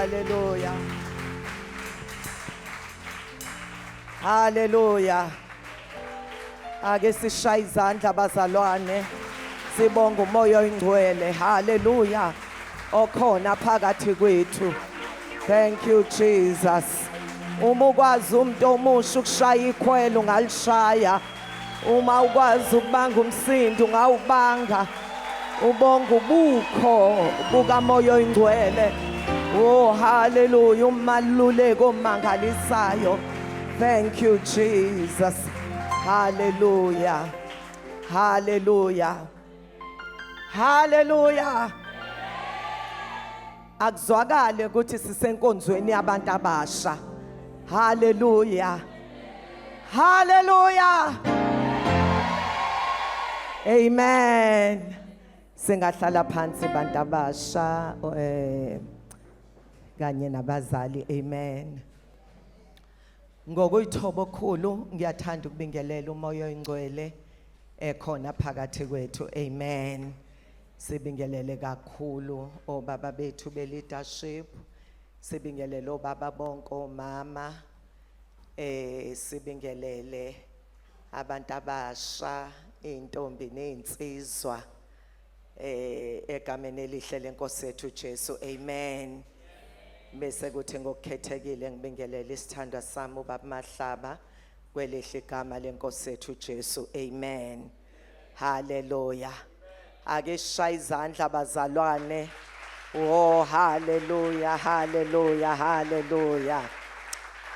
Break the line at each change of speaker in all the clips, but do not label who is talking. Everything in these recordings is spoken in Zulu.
Hallelujah. Hallelujah. Ake sishaye izandla bazalwane. Sibonga uMoya oNgcwele. Hallelujah. Okhona phakathi kwethu. Thank you, Jesus. Uma ukwazi umuntu omusha ukushaya ikhwelo, ungalishaya. Uma ukwazi ukubanga umsindo, ungawubanga. Ubonga ubukho bukaMoya oNgcwele. Oh, hallelujah, umaluleko omangalisayo. Thank you, Jesus. Hallelujah. Hallelujah. Hallelujah. Akuzwakale ukuthi sisenkonzweni yabantu abasha. Hallelujah. Hallelujah. Amen. Singahlala phansi bantu abasha kanye nabazali. Amen. Ngokuyithoba okukhulu ngiyathanda ukubingelela uMoya oNgcwele ekhona phakathi kwethu. Amen. Sibingelele kakhulu obaba bethu be leadership. Sibingelele obaba bonke, omama. Sibingelele abantu abasha, intombi nezinsizwa, egameni elihle lenkosi yethu Jesu. Amen. Bese kuthi ngokukhethekile ngibingelele isithandwa sami ubaba Mahlaba kwelihle igama lenkosi yethu Jesu. Amen. Hallelujah. Ake sishaye izandla bazalwane. Oh, hallelujah, hallelujah, hallelujah.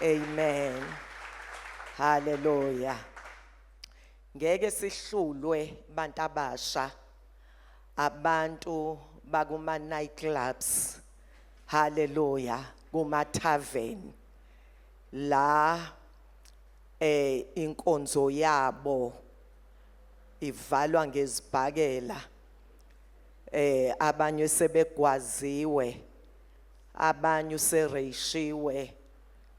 Amen. Hallelujah. Ngeke sihlulwe bantu abasha, abantu bakuma night clubs. Hallelujah. Kuma tavern. La inkonzo yabo ivalwa ngezibhakela, abanye sebegwaziwe, abanye usereyishiwe,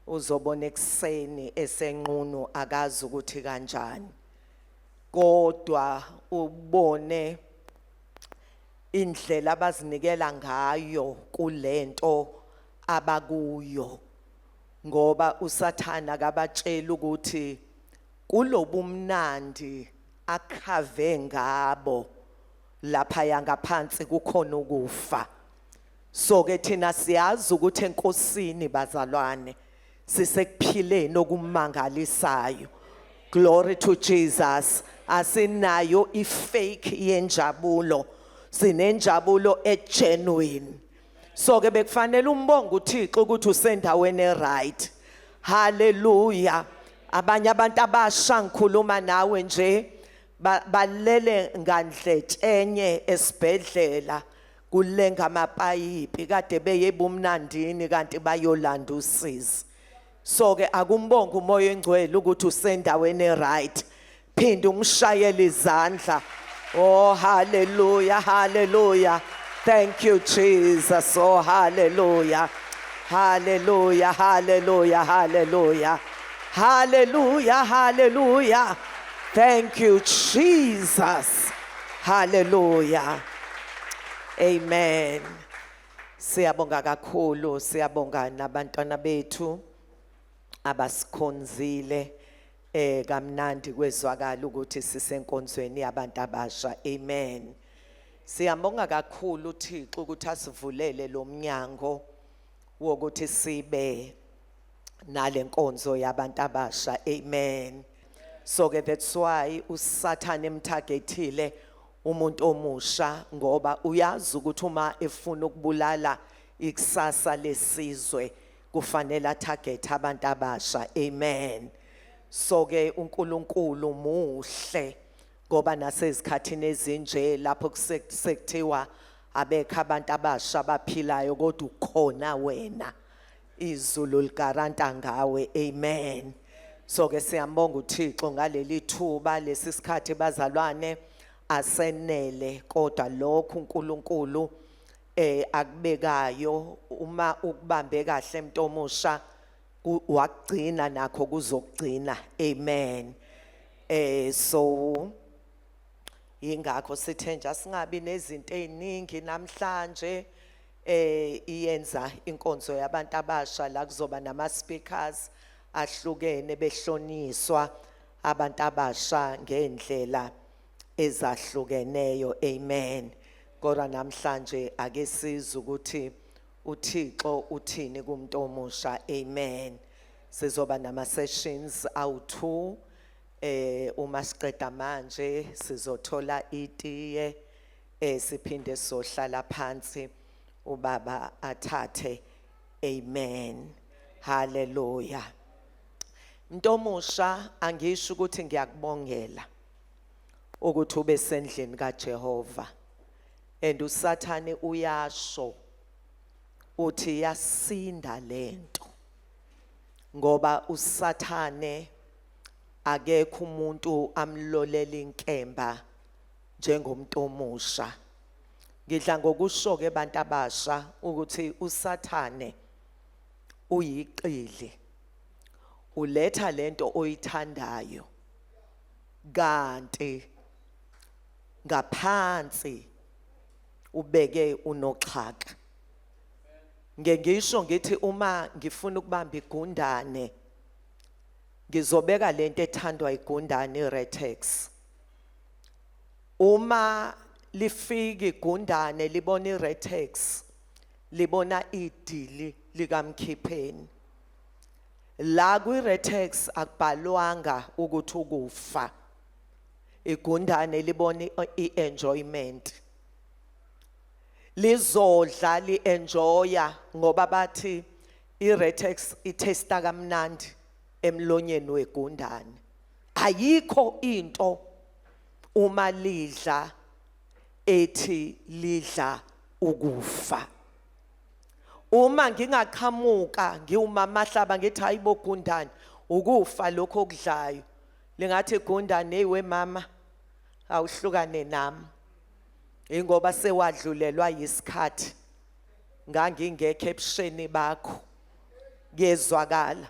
uzobona ekseni esenqunu, akazi ukuthi kanjani, kodwa ubone indlela abazinikela ngayo kulento abakuyo, ngoba uSathana akabatshela ukuthi kulobumnandi akhave ngabo lapha yangaphansi kukhona ukufa. So ke thina siyazi ukuthi enkosini bazalwane sisekuphileni okumangalisayo. Glory to Jesus. Asinayo ifake yenjabulo, sinenjabulo egenuine. So ke bekufanele umbonge uThixo ukuthi usendaweni eright. Hallelujah. Abanye abantu abasha, ngikhuluma nawe nje, balele ngandletshenye esibhedlela, kulenga amapayipi, kade beye ebumnandini kanti bayolanda usizi. So ke akumbonge uMoya oNgcwele ukuthi usendaweni eright. Phinda umshayele izandla. Oh, hallelujah, hallelujah. Thank you, Jesus. Oh, hallelujah, hallelujah, hallelujah, hallelujah, hallelujah, hallelujah. Thank you, Jesus. Hallelujah. Amen. Siyabonga kakhulu, siyabonga nabantwana bethu abasikhonzile kamnandi, kwezwakala ukuthi sisenkonzweni yabantu abasha. Amen. Siyabonga kakhulu uThixo ukuthi asivulele lo mnyango wokuthi sibe nalenkonzo yabantu abasha. Amen. So ke that's why uSathane emtargetile umuntu omusha, ngoba uyazi ukuthi uma efuna ukubulala ikusasa lesizwe kufanele atarget abantu abasha. Amen. So ke uNkulunkulu muhle, ngoba nasezikhathini ezinje lapho sekuthiwa abekho abantu abasha abaphilayo, kodwa ukhona wena, izulu ligaranta ngawe. Amen. So ke siyambonga uThixo ngaleli thuba, lesi sikhathi bazalwane asenele, kodwa lokhu uNkulunkulu akubekayo, uma ukubambe kahle mntomusha, wakugcina nakho kuzokugcina. Amen. So ingakho sithe nje asingabi nezinto eziningi namhlanje. Iyenza inkonzo yabantu abasha la kuzoba nama speakers ahlukene behloniswa abantu abasha ngendlela ezahlukeneyo. Amen. Kodwa namhlanje ake sizwe ukuthi uThixo uthini kumuntu omusha. Amen. Sizoba nama sessions awu2. Uma siqeda manje sizothola itiye, siphinde sizohlala phansi ubaba athathe. Amen, hallelujah. Mntomusha, angisho ukuthi ngiyakubongela ukuthi ube sendlini kaJehova, and uSathane uyasho uthi yasinda lento, ngoba uSathane akekho umuntu amlolela inkemba njengomuntu omusha. Ngidla ngokusho ke bantu abasha ukuthi uSathane uyiqili, uletha lento oyithandayo kanti ngaphansi ubeke unoxhaka. Ngisho ngithi uma ngifuna ukubamba igundane ngizobeka lento ethandwa igundane, iRetex. Uma lifika igundane libona iRetex, libona idili likamkhipheni. La kwiRetex akubhalwanga ukuthi ukufa, igundane libona i-enjoyment, lizodla li-enjoya, ngoba bathi iRetex itaste kamnandi emlonyeni wegundane. Ayikho into uma lidla ethi lidla ukufa. Uma ngingaqhamuka ngiwumamahlaba ngithi hayibo gundane, ukufa lokho okudlayo, lingathi gundane, hey we mama, awuhlukane nami, ingoba sewadlulelwa yisikhathi, ngangingekho ebusheni bakho. Kuyezwakala?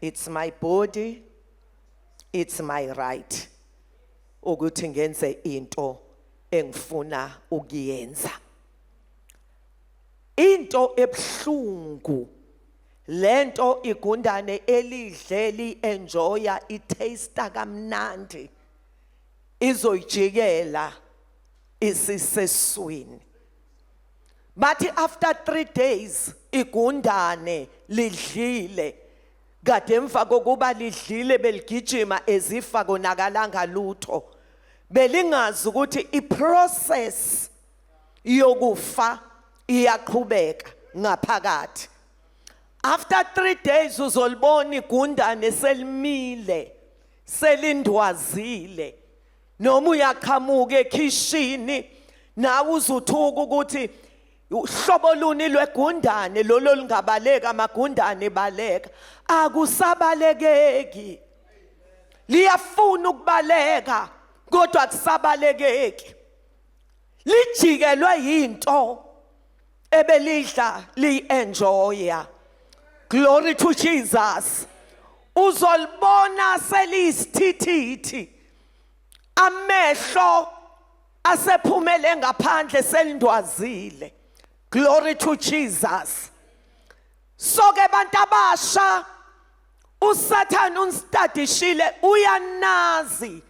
It's my body, it's my right ukuthi ngenze into engifuna ukuyenza. Into ebhlungu lento igundane elidleli enjoya itaste kamnandi izoyijikela isiseswini. Bathi after 3 days igundane lidlile, kade emva kokuba lidlile beligijima ezifa konakalanga lutho, belingazi ukuthi iprocess yokufa iyaqhubeka ngaphakathi. After 3 days uzolibona igundane selimile, selindwazile, noma uyaqhamuka ekhishini nawe uzuthuka ukuthi uhlobo luni lwegundane lolo lingabaleka. Amagundane baleka, akusabalekeki. Liyafuna ukubaleka kodwa akusabalekeki, lijikelwe yinto ebelidla li-enjoya. Glory to Jesus. Uzolibona seliyisithithithi, amehlo asephumele ngaphandle, selindwazile. Glory to Jesus. So ke bantu abasha, uSathane unistadishile, uyanazi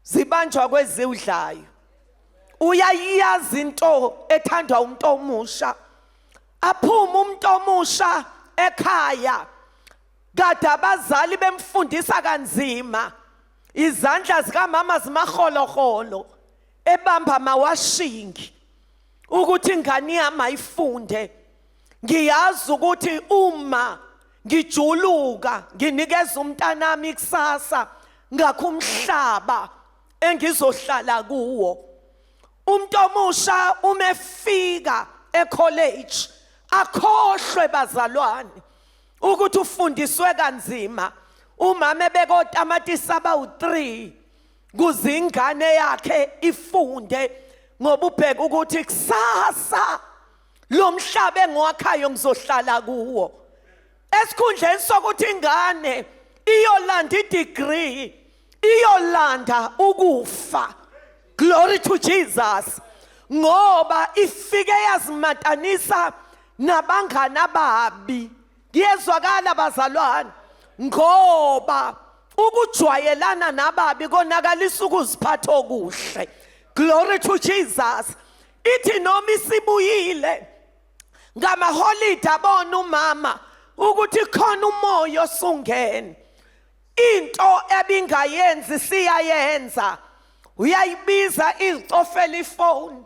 zibanjwa kweziwudlayo, uyayazi into ethandwa umuntu omusha. Aphuma umuntu omusha ekhaya, kade abazali bemfundisa kanzima, izandla zikamama zimaholoholo ebamba amawashingi ukuthi ingane yami ayifunde. Ngiyazi ukuthi uma ngijuluka nginikeza umntanami ikusasa, ngakho umhlaba engizohlala kuwo. Umuntu omusha uma efika ecollege akhohlwe, bazalwane, ukuthi ufundiswe kanzima, umama ebekotamatisi abawu3 kuze ingane yakhe ifunde, ngoba ubheka ukuthi kusasa lo mhlaba engiwakhayo ngizohlala kuwo. Esikhundleni sokuthi ingane iyolanda idegree, iyolanda ukufa. Glory to Jesus. Ngoba ifike yazimatanisa nabangani ababi. Kuyezwakala, bazalwane, ngoba ukujwayelana nababi konakalisa ukuziphatha okuhle. Glory to Jesus. Ithi noma isibuyile ngamaholide, abona umama ukuthi khona umoya osungena, into ebingayenzi siyayenza, uyayibiza izicofela ifoni.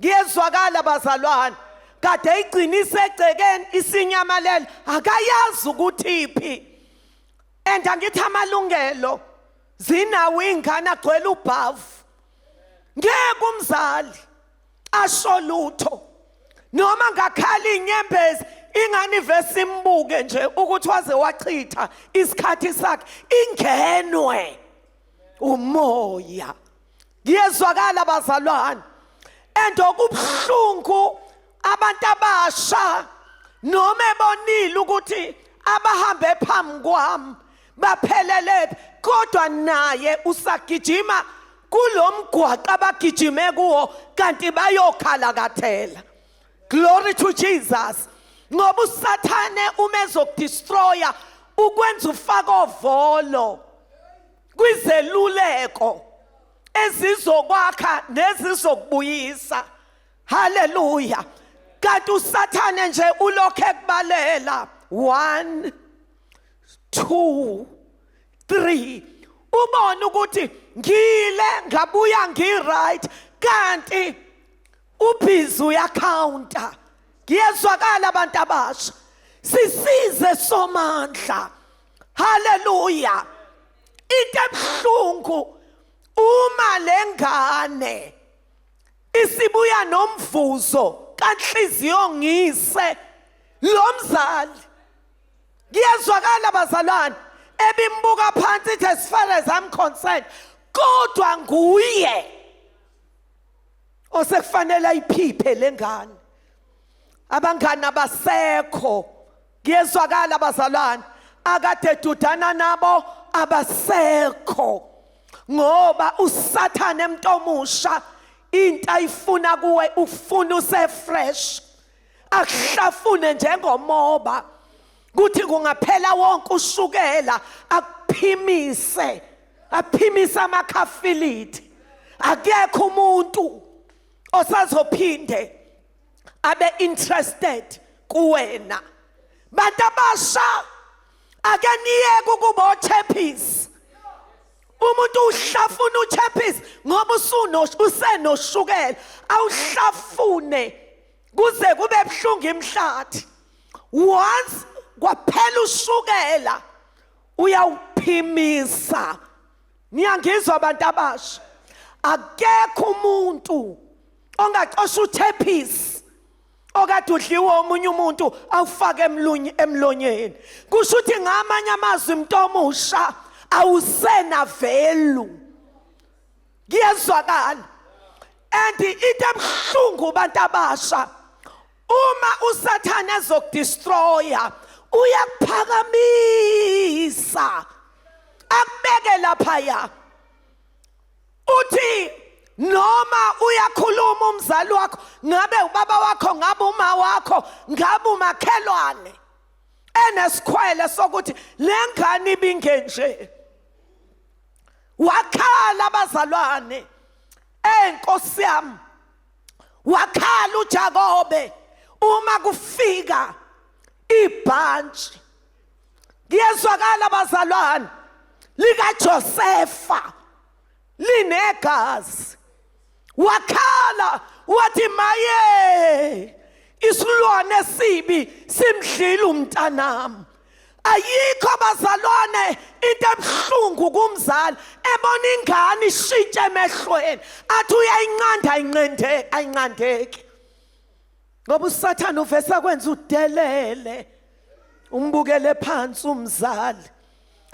Kuyezwakala, bazalwane, kade igcinise egcekeni, isinyamalela, akayazi ukuthi iphi. And angithi amalungelo zinawo ingane, agcwele ubhavu, ngeke umzali asho lutho noma ngakhala inyembezi. Ingane ivese imbuke nje ukuthi waze wachitha isikhathi sakhe, ingenwe umoya. Kuyezwakala, bazalwane? And okubuhlungu, abantu abasha, noma ebonile ukuthi abahambe phambi kwami baphelele, kodwa naye usagijima kulomgwaqo abagijime kuwo, kanti bayokhalakathela. Glory to Jesus. Ngoba uSathane uma ezokudestroya ukwenza ufaka ovolo kwizeluleko ezizokwakha nezizokubuyisa. Haleluya. Kanti uSathane nje ulokhe ekubalela 1 2 3, ubone ukuthi ngile ngabuya ngi-right, kanti ubhizi uyacounta. Ngiyezwakala, abantu abasha? Sisize, Somandla. Haleluya. Into ebuhlungu, uma lengane isibuya nomvuzo kanhliziyo ngise lo mzali, kuyezwakala, bazalwane, ebimbuka phansi, ithi, "As far as I'm concerned," kodwa nguye osekufanele ayiphiphe lengane. Abangani abasekho. Kuyezwakala, bazalwane? Akade dudana nabo abasekho, ngoba uSathane emntomusha into ayifuna kuwe, ufuna usefresh, akuhlafune njengomoba, kuthi kungaphela wonke ushukela akuphimise, aphimise amakhafilithi. Akekho umuntu osazophinde abe interested kuwena. Bantu abasha, ake niyeke ukuba ochephisi. Umuntu uhlafuna uchephisi ngoba usenoshukela, awuhlafune kuze kube buhlungu imhlathi. Once kwaphela ushukela, uyawuphimisa. Niyangizwa, abantu abasha? Akekho umuntu ongacosha uthephisi okade udliwe omunye umuntu awufake emlonyeni. Kusho ukuthi, ngamanye amazwi, mntomusha, awusena value. Kuyezwakala? And into ebuhlungu, bantu abasha, uma uSathane ezokudestroya, uyakuphakamisa, akubeke laphaya. Uthi noma uyakhuluma umzali wakho, ngabe ubaba wakho, ngabe uma wakho, ngabe umakhelwane, enesikhwele sokuthi lengane ibingenje. Wakhala, abazalwane, enkosi yami, wakhala uJakobe uma kufika ibhantshi, kuyezwakala, bazalwane, likaJosefa linegazi. Wakhala wathi, "Maye, isilwane esibi simdlile umntanami." Ayikho, bazalwane, into ebuhlungu kumzali ebona ingane ishintshe emehlweni, athi uyayinqanda, ayinqende, ayinqandeki, ngoba uSathane uvesa kwenza udelele, umbukele phansi umzali.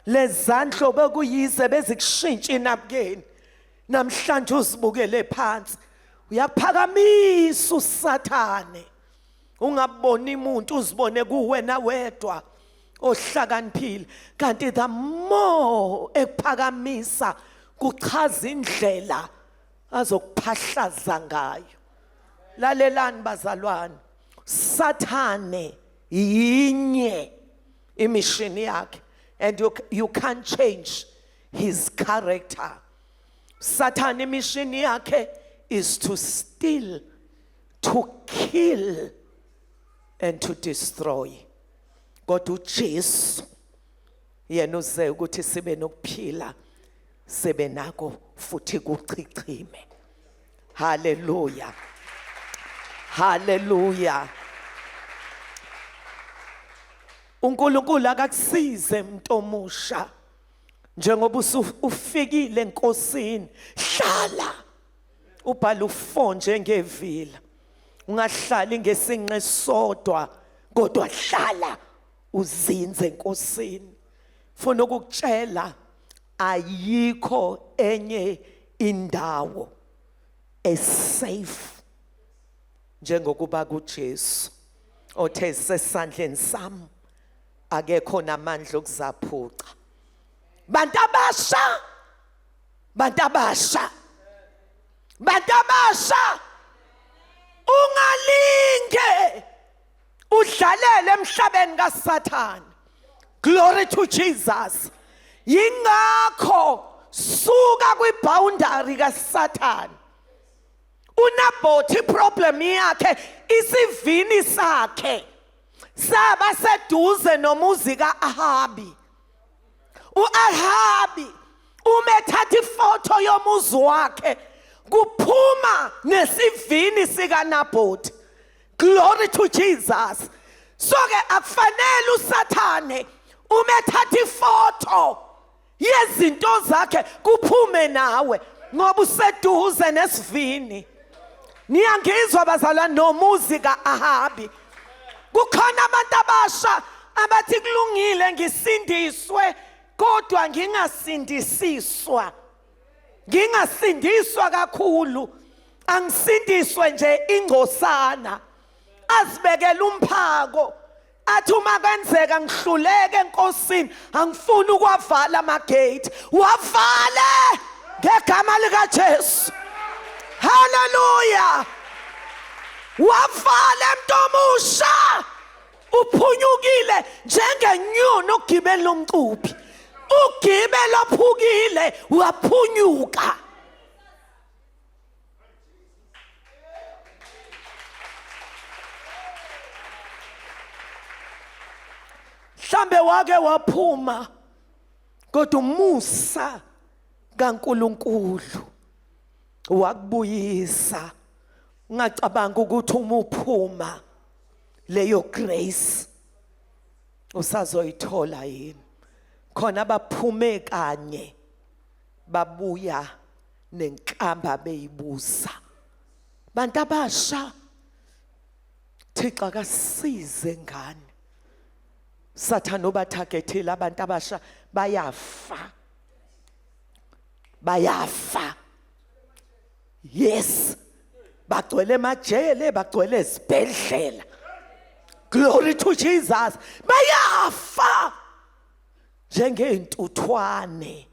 Lezandlo bekuyize bezikushintsha inabukeni, namhlanje uzibukele phansi. Uyaphakamisa uSathane, ungaboni umuntu, uzibone kuwena wedwa ohlakaniphile, kanti the more ekuphakamisa kuchaza indlela azokuphahlaza ngayo. Lalelani bazalwane, Sathane yinye imishini yakhe, and you can't change his character. Sathane imishini yakhe is to steal, to kill and to destroy. Kodwa uJesu yena uze ukuthi sibe nokuphila, sibe nako futhi kuchichime. Haleluya, haleluya. uNkulunkulu akakusize mntomusha, njengoba ufikile enkosini, hlala ubhala u4 njengevila, ungahlali ngesinqe sodwa, kodwa hlala uzinze enkosini. Funa ukukutshela, ayikho enye indawo esafe njengokuba kuJesu othe sesandleni sami akekho namandla okuzaphuca. Bantu abasha, bantu abasha, bantu abasha, ungalinge udlalele emhlabeni kaSathane. Glory to Jesus. Yingakho suka kwiboundary kaSathane. UNabhothi problem yakhe isivini sakhe saba seduze nomuzi kaAhabi. uAhabi uma ethatha ifoto yomuzi wakhe kuphuma nesivini sikaNabhothi. Glory to Jesus. So ke akufanele uSathane uma ethatha ifoto yezinto zakhe kuphume nawe, ngoba useduze nesivini. Niyangizwa bazalwane? Nomuzi kaAhabi. Kukhona abantu abasha abathi kulungile ngisindiswe, kodwa ngingasindisiswa, ngingasindiswa kakhulu, angisindiswe nje ingcosana. Azibekele umphako, athi uma kwenzeka ngihluleke enkosini, angifuni ukwavala amagate. Wavale ngegama likaJesu. Haleluya. Wavale mntomusha, uphunyukile njengenyoni ogibele lomcuphi, ugibe lophukile, waphunyuka. Mhlambe wake waphuma, kodwa umusa kaNkuluNkulu wakubuyisa. Ungacabanga ukuthi uma uphuma leyo grace usazoyithola yini? Khona abaphume kanye babuya nenkamba beyibusa. Bantu abasha, Thixo akasize ngane. Sathane ubathagethile abantu abasha, bayafa, bayafa. Yes, bagcwele emajele, bagcwele ezibhedlela. Glory to Jesus. Bayafa njengey'ntuthwane.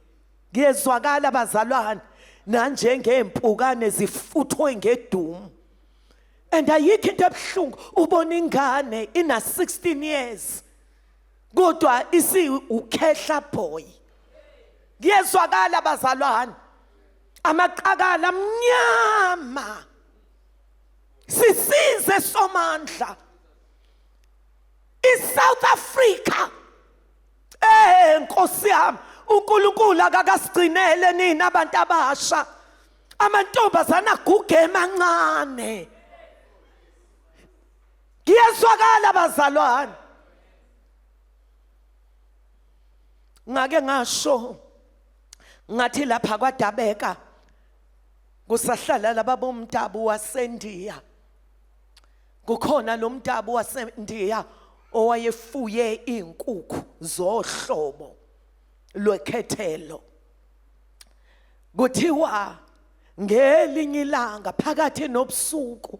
Kuyezwakala bazalwane, nanjengey'mpukane zifuthwe ngedumu. And ayikho into ebuhlungu ubona ingane ina 16 years kodwa isi ukhehla boy. Kuyezwakala bazalwane, amaqakala amnyama. Sisize somandla iSouth Africa. Nkosi yami, uNkulunkulu akakasigcinele nina abantu abasha. Amantombazana aguge emancane. Kuyezwakala bazalwane. Ngake ngasho ngathi lapha kwadabeka kusahlala laba bomdabu waseNdiya. Kukhona lo mdabu waseNdiya owayefuye izinkukhu zohlobo lwekhethelo. Kuthiwa ngelinye ilanga phakathi nobusuku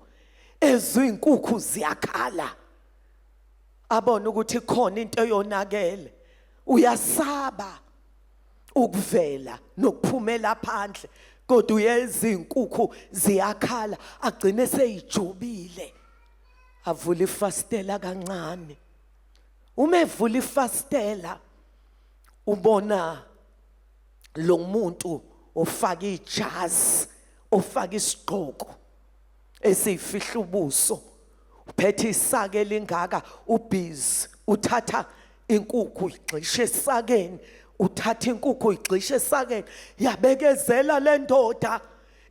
ezwe izinkukhu ziyakhala, abona ukuthi khona into eyonakele, uyasaba ukuvela nokuphumela phandle. Kodwa uyeza, izinkukhu ziyakhala, agcine seyijubile. Avula ifastela kancane. Uma evula ifastela, ubona lo muntu ofaka ijazi, ofaka isigqoko esiyifihla ubuso, uphethe isaka elingaka, ubhizi uthatha inkukhu igxishe esakeni, uthatha inkukhu igxishe esakeni. Yabekezela le ndoda.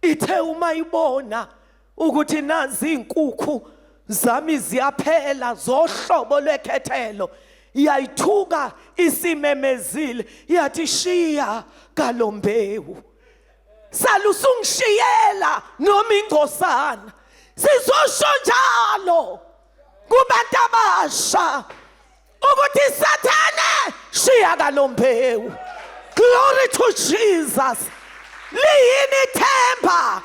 Ithe uma ibona ukuthi nazi izinkukhu zami ziyaphela zohlobo lwekhethelo, yayithuka isimemezile, yathi, "Shiya kalombewu, salusungishiyela noma ingcosana." Sizosho njalo kubantu abasha ukuthi, "Sathane, shiya kalombewu." Glory to Jesus. Liyini ithemba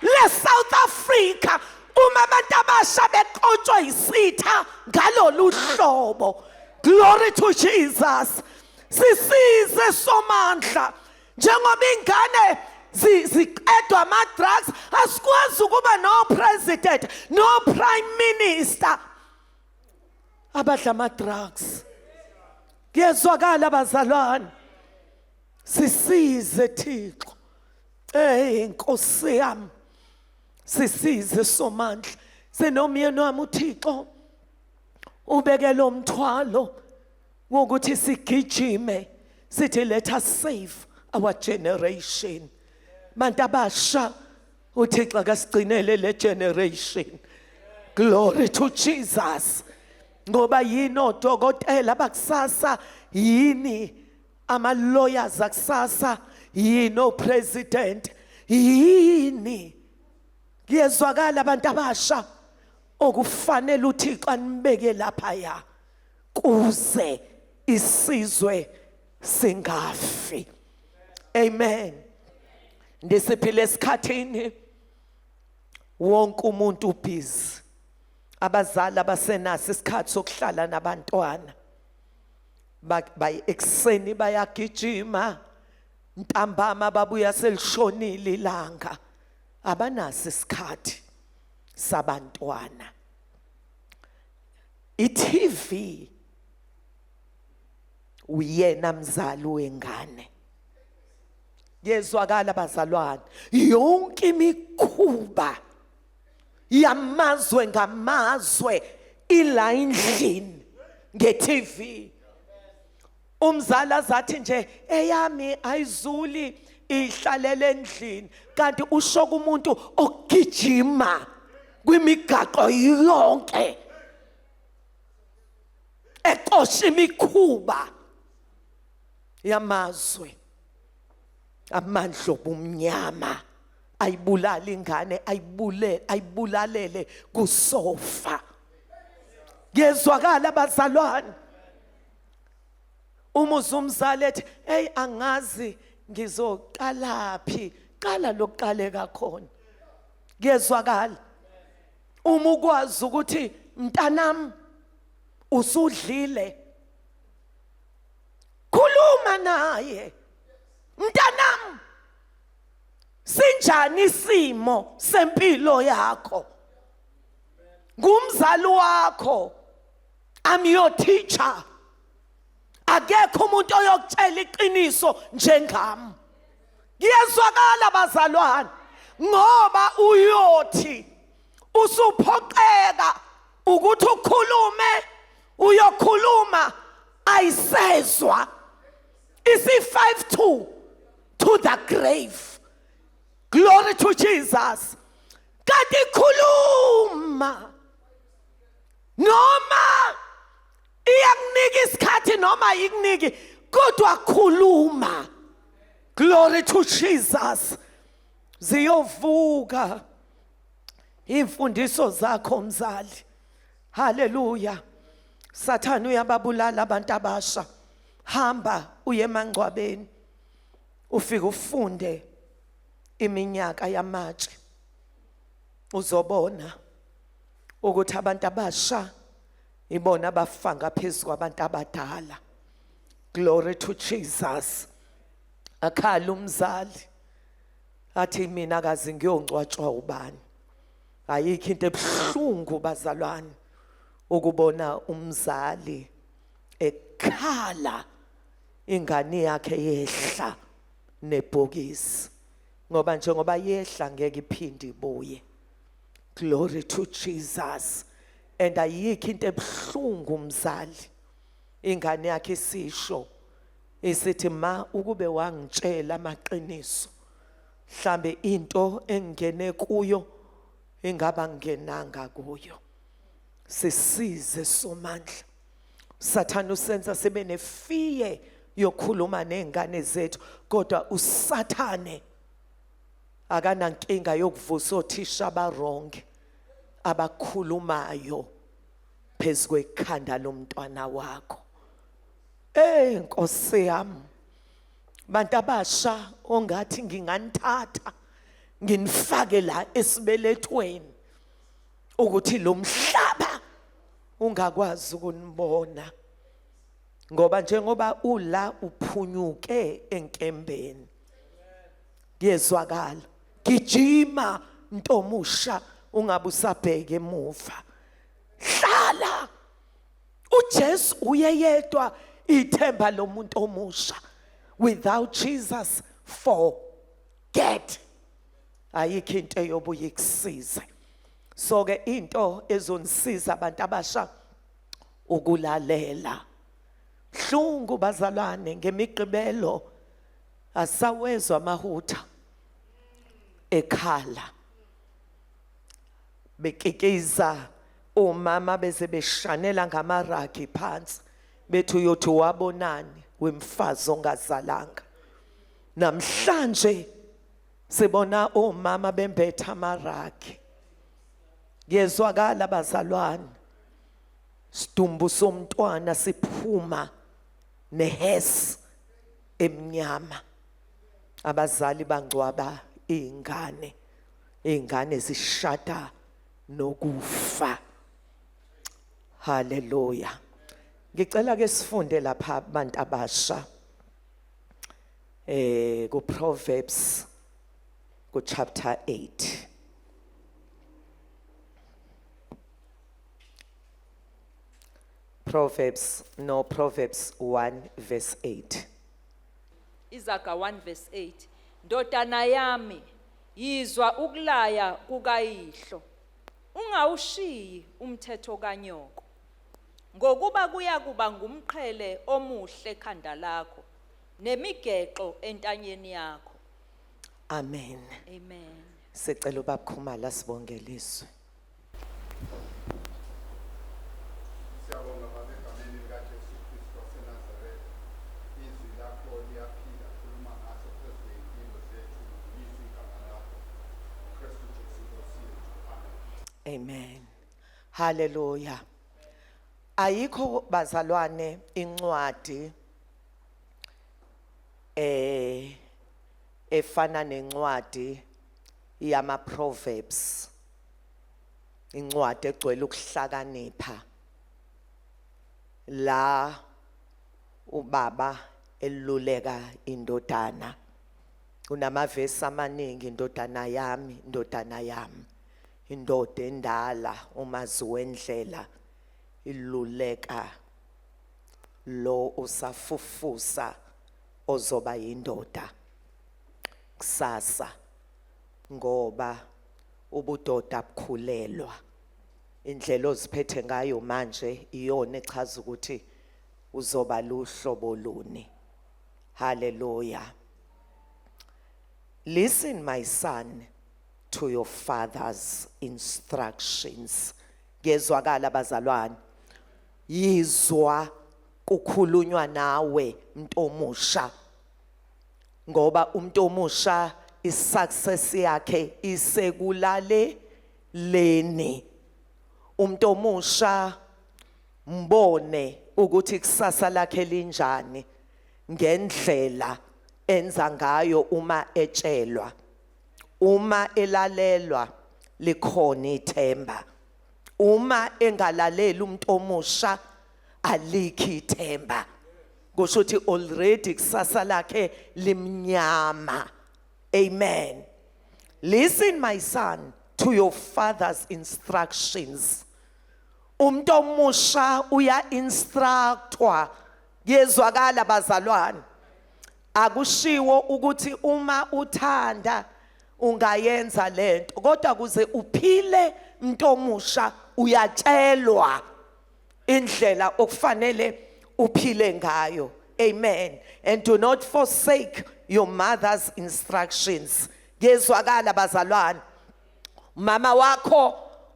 le South Africa uma abantu abasha beqotshwa isitha ngalolu hlobo? Glory to Jesus. Sisize, Somandla. Njengoba ingane ziqedwa ama-drugs, asikwazi ukuba no president, no prime minister abadla ama-drugs. Kuyezwakala, bazalwane? Sisize, Thixo. Hey, Nkosi yami, sisize, Somandla. Senomyeni wami, uThixo ubeke lo mthwalo ngokuthi sigijime sithi, "Let us save our generation." Bantu abasha, uThixo akasigcinele le generation. Glory to Jesus. Ngoba yini odokotela bakusasa, yini ama lawyers akusasa, yini opresident, yini? Kuyezwakala, abantu abasha, okufanele uThixo anibeke lapha ya kuze isizwe singafi? Amen. Ndisiphile esikhathini wonke umuntu ubusy. Abazali abasenaso isikhathi sokuhlala nabantwana. Bay ekuseni bayagijima, ntambama babuya selishonile ilanga, abanaso isikhathi sabantwana. I-TV uyena mzali wengane. Yezwakala, bazalwane? Yonke imikhuba yamazwe ngamazwe ila endlini nge-TV. Umzali azathi nje, "Eyami ayizuli, ihlalele endlini," kanti usho kumuntu ogijima kwimigaqo yonke exosha imikhuba yamazwe, amandla obumnyama. Ayibulala ingane, ayibule, ayibulalele kusofa. Kuyezwakala, bazalwane? Uma uzumzali ethi, "Hey, angazi ngizoqalaphi," qala lokuqaleka khona. Kuyezwakala? Uma ukwazi ukuthi, "Mntanami, usudlile?" Khuluma naye, "Mntanami, sinjani isimo sempilo yakho?" Ngumzali wakho. I'm your teacher. Akekho umuntu oyokutshela iqiniso njengami. Kuyezwakala, bazalwane? Ngoba uyothi usuphoqeka ukuthi ukhulume, uyokhuluma ayisezwa, isi 5 to the grave. Glory to Jesus. Kanti khuluma, noma iyakunika isikhathi noma ikuniki, kodwa khuluma. Glory to Jesus. Ziyovuka imfundiso zakho, mzali. Haleluya. Sathane uyababulala abantu abasha. Hamba uye emangcwabeni, ufike ufunde iminyaka yamatshe, uzobona ukuthi abantu abasha ibona abafa ngaphezulu kwabantu abadala. Glory to Jesus. Akhala umzali. Athi mina kazi ngiyongcwatshwa ubani. Ayikho into ebuhlungu, bazalwane, ukubona umzali ekhala ingane yakhe yehla nebhokisi, ngoba njengoba yehla ngeke iphinde ibuye. Glory to Jesus. And ayikho into ebuhlungu umzali ingane yakhe isisho isithi, "Ma, ukube wangitshela amaqiniso, mhlambe into engene kuyo ingaba ngenanga kuyo." Sisize, Somandla. Sathana usenza sibe ne-fear yokukhuluma nezingane zethu, kodwa uSathane akanankinga yokuvusa othisha aba-wrong abakhulumayo phezu kwekhanda lomntwana wakho. Eh, Nkosi yami, bantu abasha ongathi nginganithatha nginifake la esibelethweni ukuthi lo mhlaba ungakwazi ukunibona, ngoba njengoba ula uphunyuke enkembeni. Kuyezwakala? Gijima, ntomusha, ungabe usabheka emuva. Hlala. uJesu uyeyedwa ithemba lomuntu omusha. Without Jesus, forget, ayikho into eyobuye ikusize. So ke into ezonisiza, abantu abasha, ukulalela. Hlungu, bazalwane, ngemiqibelo asawezwa amahutha ekhala bekikiza, umama beze beshanela ngamaragi phansi, bethi, "Uyothi wabonani wemfazi ongazalanga?" Namhlanje sibona omama bembetha amaragi. Kuyezwakala, bazalwane? Sidumbu somntwana siphuma ne-hearse emnyama. Abazali bangcwaba izingane, izingane zishada nokufa. Haleluya. Ngicela ke sifunde lapha, abantu abasha, ku Proverbs, ku chapter 8. Proverbs, no, Proverbs 1 verse 8.
Izaga 1 verse 8. Ndodana yami, yizwa ukulaya kukayihlo. Ungawushiyi umthetho kanyoko. Ngokuba kuyakuba ngumqhele omuhle ekhanda lakho nemigexo entanyeni yakho.
Amen.
Amen.
Sicela uBaba sibongele izwi.
Siyabonga, Baba, egameni likaJesu Kristu waseNazaretha. Izwi lakho liyaphila, khuluma ngaso phezu kwey'mpilo zethu, ngiyizwi igama lakho. Kristu Jesu Nkosi yethu. Amen.
Amen. Hallelujah. Ayikho, bazalwane, incwadi efana nencwadi yama Proverbs. Incwadi egcwele ukuhlakanipha, la ubaba eluleka indodana. Unamavesi amaningi: "Indodana yami, indodana yami." Indoda endala, umazi wendlela, iluleka lo usafufusa ozoba yindoda kusasa, ngoba ubudoda bukhulelwa. Indlela oziphethe ngayo manje iyona echaza ukuthi uzoba luhlobo luni. Haleluya. Listen, my son, to your father's instructions. Kuyezwakala, bazalwane? Yizwa kukhulunywa nawe, mntomusha, ngoba umuntu omusha i-success yakhe isekulaleleni. Umuntu omusha mbone ukuthi kusasa lakhe linjani ngendlela enza ngayo uma etshelwa. Uma elalelwa, likhona ithemba. Uma engalaleli umuntu omusha, alikho ithemba. Kusho ukuthi already kusasa lakhe limnyama. Amen. Listen, my son, to your father's instructions. Umuntu omusha uya instructwa. Yezwakala, bazalwane? Akushiwo ukuthi uma uthanda ungayenza lento, kodwa kuze uphile, umuntu omusha, uyatshelwa indlela okufanele uphile ngayo. Amen. And do not forsake your mother's instructions. Kuyezwakala, bazalwane? Mama wakho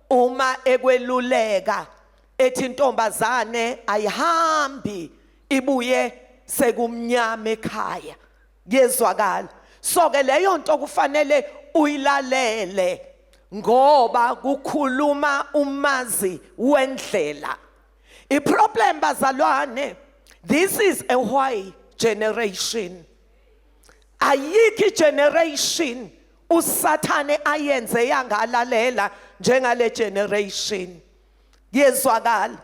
uma ekweluleka ethi intombazane ayihambi ibuye sekumnyama ekhaya, kuyezwakala? So ke leyo nto kufanele uyilalele ngoba kukhuluma umazi wendlela. Iproblem, bazalwane, this is a why generation. Ayikho generation uSathane ayenze yangalalela njengale generation. Kuyezwakala?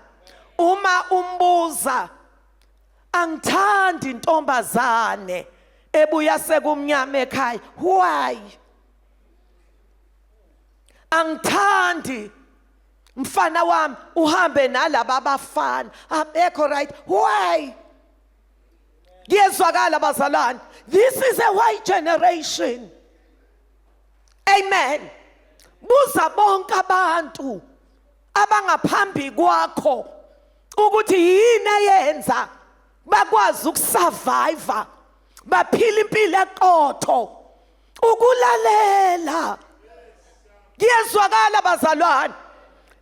Uma umbuza, "Angithandi intombazane ebuya sekumnyama ekhaya." Why? "Angithandi, mfana wami, uhambe nalaba abafana abekho right." Why? Kuyezwakala, bazalwane? This is a white generation. Amen. Buza bonke abantu abangaphambi kwakho ukuthi yini eyenza bakwazi ukusurvive, baphila impilo eqotho. Ukulalela. Kuyezwakala, bazalwane?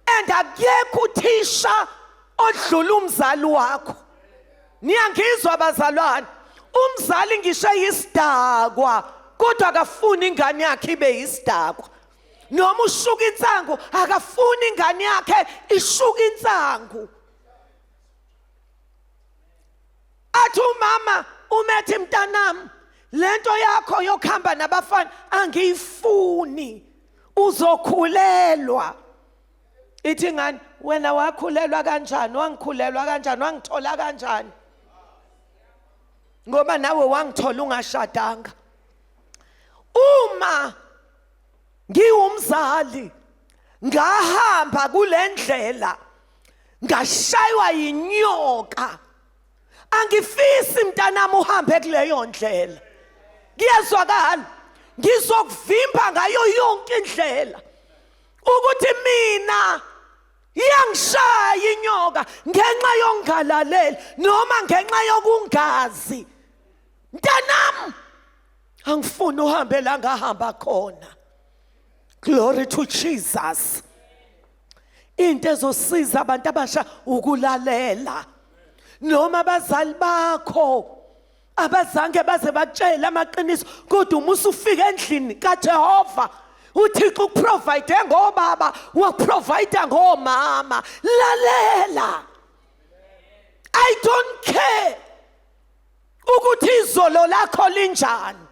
And akekho uthisha odlula umzali wakho. Niyangizwa, bazalwane? Umzali ngisho isidakwa, kodwa akafuni ingane yakhe ibe isidakwa, noma ushuka insangu, akafuni ingane yakhe ishuka insangu. Athi umama umethi, "Mntanami, lento yakho yokuhamba nabafana angiyifuni, uzokhulelwa." Ithi ngani, "Wena wakhulelwa kanjani? Wangikhulelwa kanjani? Wangithola kanjani? Ngoba nawe wangithola ungashadanga." Uma ngiwumzali ngahamba kule ndlela, ngashaywa yinyoka, angifisi mntanami uhambe kuleyo ndlela. Kuyezwakala? Ngizokuvimba ngayo yonke indlela ukuthi mina iyangishaya inyoka ngenxa yokungalaleli noma ngenxa yokungazi. Mntanami, angifuni uhambe la ngahamba khona. Glory to Jesus. Into ezosiza abantu abasha ukulalela, noma abazali bakho abazange baze bakutshele amaqiniso, kodwa uma usufika endlini kaJehova, uThixo ukuprovide ngobaba, wakuprovide ngomama, lalela. I don't care ukuthi izolo lakho linjani,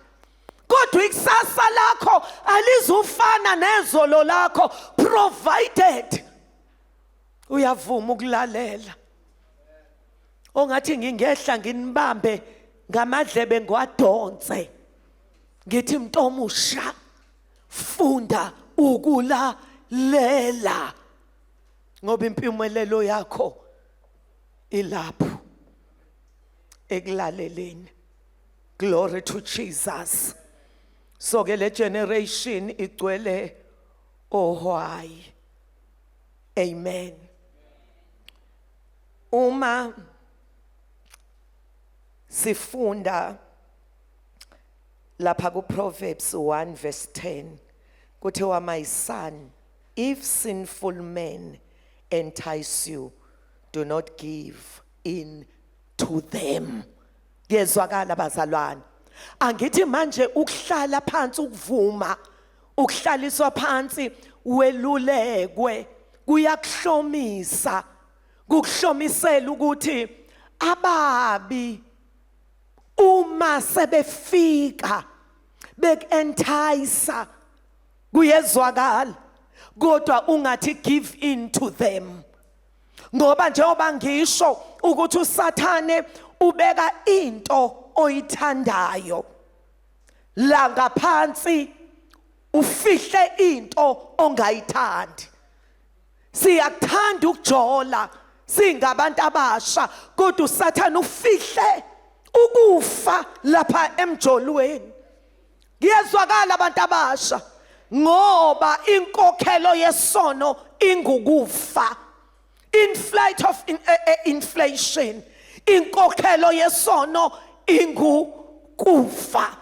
kodwa ikusasa lakho alizufana nezolo lakho, provided uyavuma ukulalela. Ongathi ngingehla nginibambe ngamadlebe ngiwadonse, ngithi, "Mntomusha, funda ukulalela, ngoba impumelelo yakho ilapho ekulaleleni." Glory to Jesus. So ke le generation igcwele ohwai. Amen. Uma sifunda lapha ku Proverbs 1 verse 10, kuthiwa, "My son, if sinful men entice you, do not give in to them." Kuyezwakala, bazalwane? Angithi manje ukuhlala phansi, ukuvuma ukuhlaliswa phansi welulekwe, kuyakuhlomisa, kukuhlomisela ukuthi ababi uma sebefika bekuentice, kuyezwakala, kodwa ungathi give in to them, ngoba njengoba ngisho ukuthi uSathane ubeka into oyithandayo la ngaphansi. Ufihle into ongayithandi. Siyakuthanda ukujola singabantu abasha, kodwa uSathane ufihle ukufa lapha emjolweni. Kuyezwakala abantu abasha, ngoba inkokhelo yesono ingukufa. In flight of in, inflation, inkokhelo yesono ingukufa.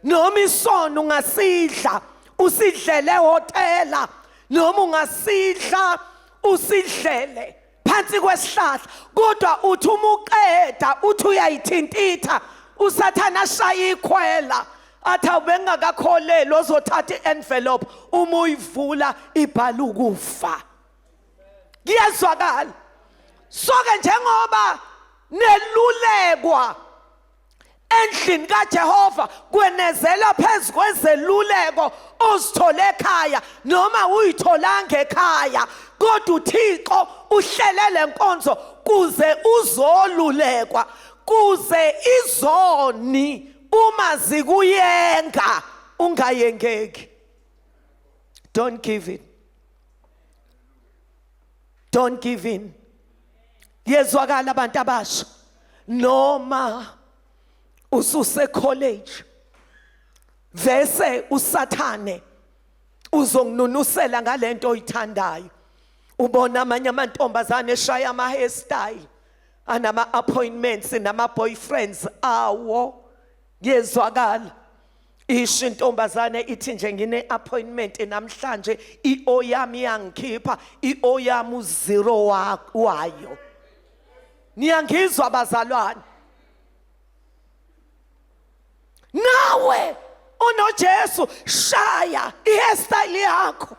Noma isono ungasidla usidlele ehotela, noma ungasidla usidlele phansi kwesihlahla, kodwa uthi uma uqeda uthi uyayithintitha, uSathane ashaya ikhwela athi awubengakakholelwa, ozothatha i-envelope, uma uyivula ibhala ukufa. Kuyezwakala. Soke njengoba nelulekwa endlini kaJehova, kwenezela phezu kwezeluleko ozithole ekhaya noma uyitholanga ekhaya, kodwa uThixo uhlele lenkonzo kuze uzolulekwa, kuze izoni uma zikuyenga ungayengeki. Don't give in. Don't give in. Yezwakala abantu abasha, noma ususe college vese uSathane uzonginunusela ngalento oyithandayo. Ubona amanye amantombazane eshaya ama hairstyle, anama appointments nama boyfriends awo. Kuyezwakala. Isho intombazane ithi nje ngine appointment namhlanje, iO yami yangikhipha, iO yami uzero wayo. Niyangizwa bazalwane? Nawe unoJesu, shaya ihairstyle yakho,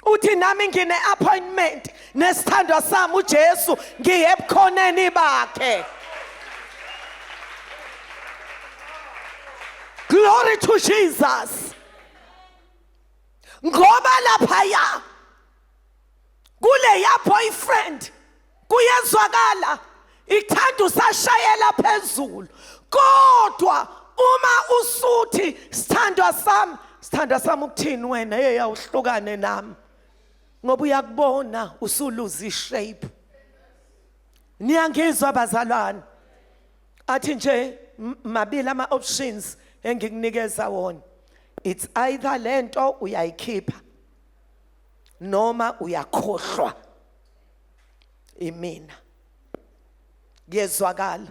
uthi nami ngine appointment nesithandwa sami uJesu, ngiye ebukhoneni bakhe. Glory to Jesus. Ngoba laphaya kuleya boyfriend kuyezwakala ikuthanda usashayela phezulu, kodwa uma usuthi sithandwa sami, sithandwa sami ukuthini wena, hey awuhlukane nami, ngoba uyakubona usuluza ishape. Niyangizwa bazalwane? Athi nje mabili ama options engikunikeza wona, it's either lento uyayikhipha noma uyakhohlwa imina. Kuyezwakala.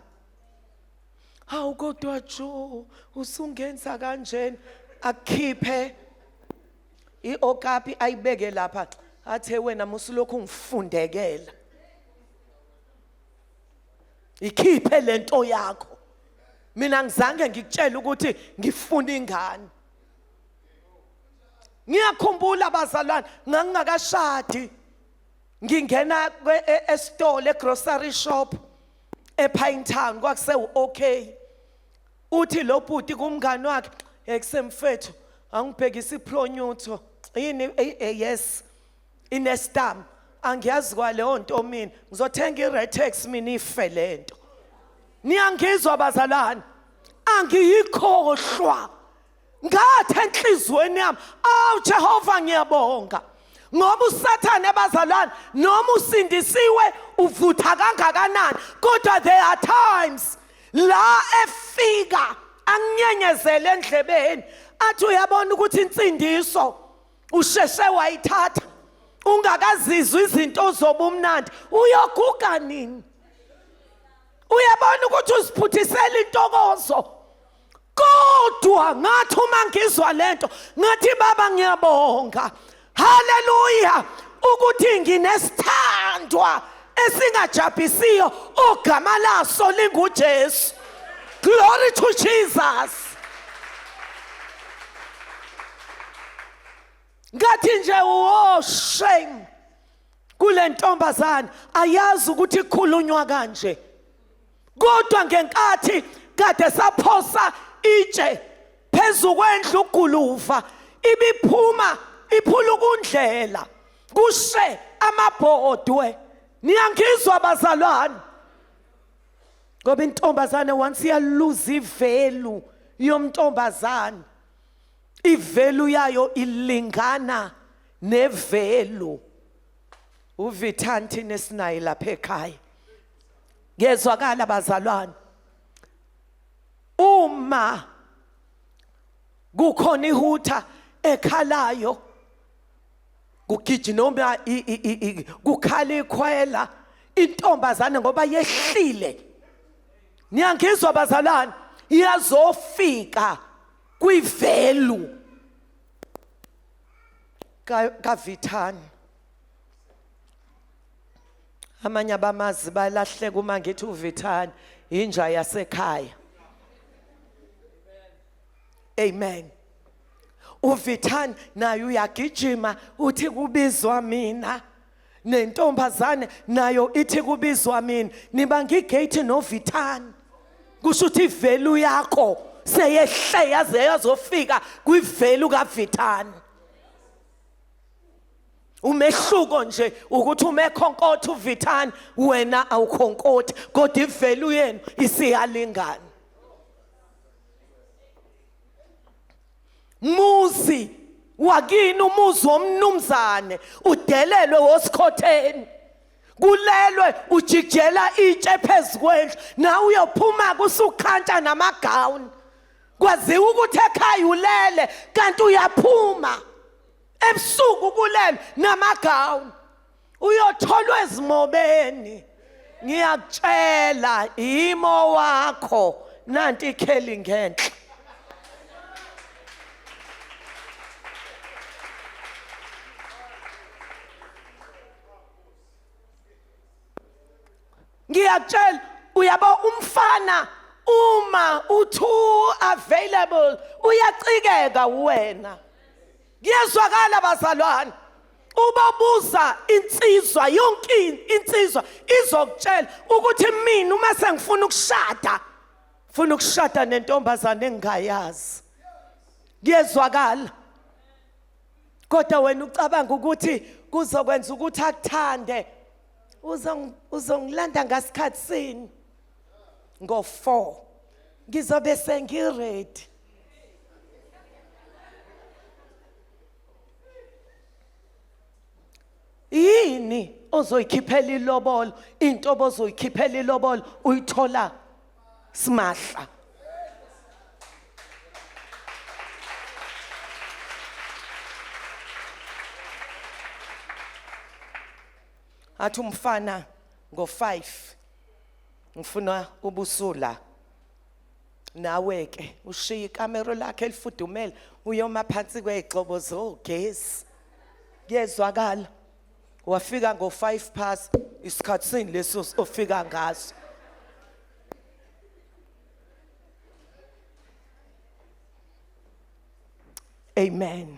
Hawu kodwa Jo, usungenza kanjena? Akukhiphe iokapi ayibeke lapha, athe wena musulokhu ungifundekela, ikhiphe lento yakho. Mina ngizange ngikutshele ukuthi ngifuna ingane. Ngiyakhumbula bazalwane, ngangingakashadi, ngingena esitolo, egrocery shop ePinetown, kwakusewu okay. Uthi lo bhuti kumngani wakhe, ekusemfethu angibhekisa ipronyutho yini? Yes, inestam angiyazi kwaleyo nto, mina ngizothenga iRetex, mina ife lento. Niyangizwa bazalwane? Angiyikhohlwa. Ngathi enhlizweni yami, awu Jehova ngiyabonga, ngoba uSathane abazalwane noma usindisiwe uvutha kangakanani, kodwa there are times la efika anginyenyezele endlebeni athi uyabona ukuthi insindiso usheshe wayithatha ungakazizwa izinto zobumnandi, uyoguga nini? Uyabona ukuthi uziphuthisela intokozo. Kodwa ngathi uma ngizwa lento, ngathi baba ngiyabonga, haleluya, ukuthi nginesithandwa esingajabhisiyo ogama laso linguJesu. Glory to Jesus. Ngathi nje oh shame kule ntombazane, ayazi ukuthi ikhulunywa kanje. Kodwa ngenkathi kade saphosa itshe phezu kwendlu uguluva ibiphuma iphulukundlela kushe amabhodwe. Niyangizwa bazalwane? Ngoba intombazane once iyaluza ivalue yomntombazane. Ivalue yayo ilingana nevalue uVithanti nesinayi lapha ekhaya. Ngezwakala bazalwane, uma kukhona ihutha ekhalayo kugijima noma kukhala ikhwela intombazane ngoba yehlile, niyangizwa bazalwane, iyazofika kwivalue kaVithani. Amanye abamazi balahleka uma ngithi uVithani inja yasekhaya. Amen. uVithani naye uyagijima uthi kubizwa mina, nentombazane nayo ithi kubizwa mina, nibanga igate noVithani. Kusho ukuthi ivalue yakho seyehle yaze yazofika kwivalue kaVithani. Umehluko nje ukuthi uma ekhonkotha uVithani wena awukhonkothi, kodwa ivalue yenu isiyalingana. Muzi wakini, umuzi womnumzane udelelwe wosikhotheni, kulelwe ujijela itshe phezukwendlu, nawe uyophuma kusukhantsha namagawuni, kwaziwa ukuthi ekhaya ulele kanti uyaphuma ebusuku kulele namagawuni, uyotholwa ezimobeni. Ngiyakutshela imo wakho nanti ikheli ngenhla. Ngiyakutshela, uyabo umfana uma u-too available uyacikeka wena. Kuyezwakala bazalwane, ubabuza insizwa yonke insizwa izokutshela ukuthi mina uma sengifuna ukushada, ngifuna ukushada nentombazane engingayazi. Kuyezwakala. Kodwa wena ucabanga ukuthi kuzokwenza ukuthi akuthande, uzongilanda ngasikhathi sini? Ngo-4 ngizobe sengiready. Yini ozoyikhiphela ilobolo? Into obozoyikhiphela ilobolo uyithola simahla. Athi umfana ngo-5 ngifuna ubusula, nawe ke ushiya ikamero lakhe elifudumele uyoma phansi kwezigxobo zogesi. Kuyezwakala. Wafika ngo-5 past, isikhathi sini leso ofika ngaso? Amen.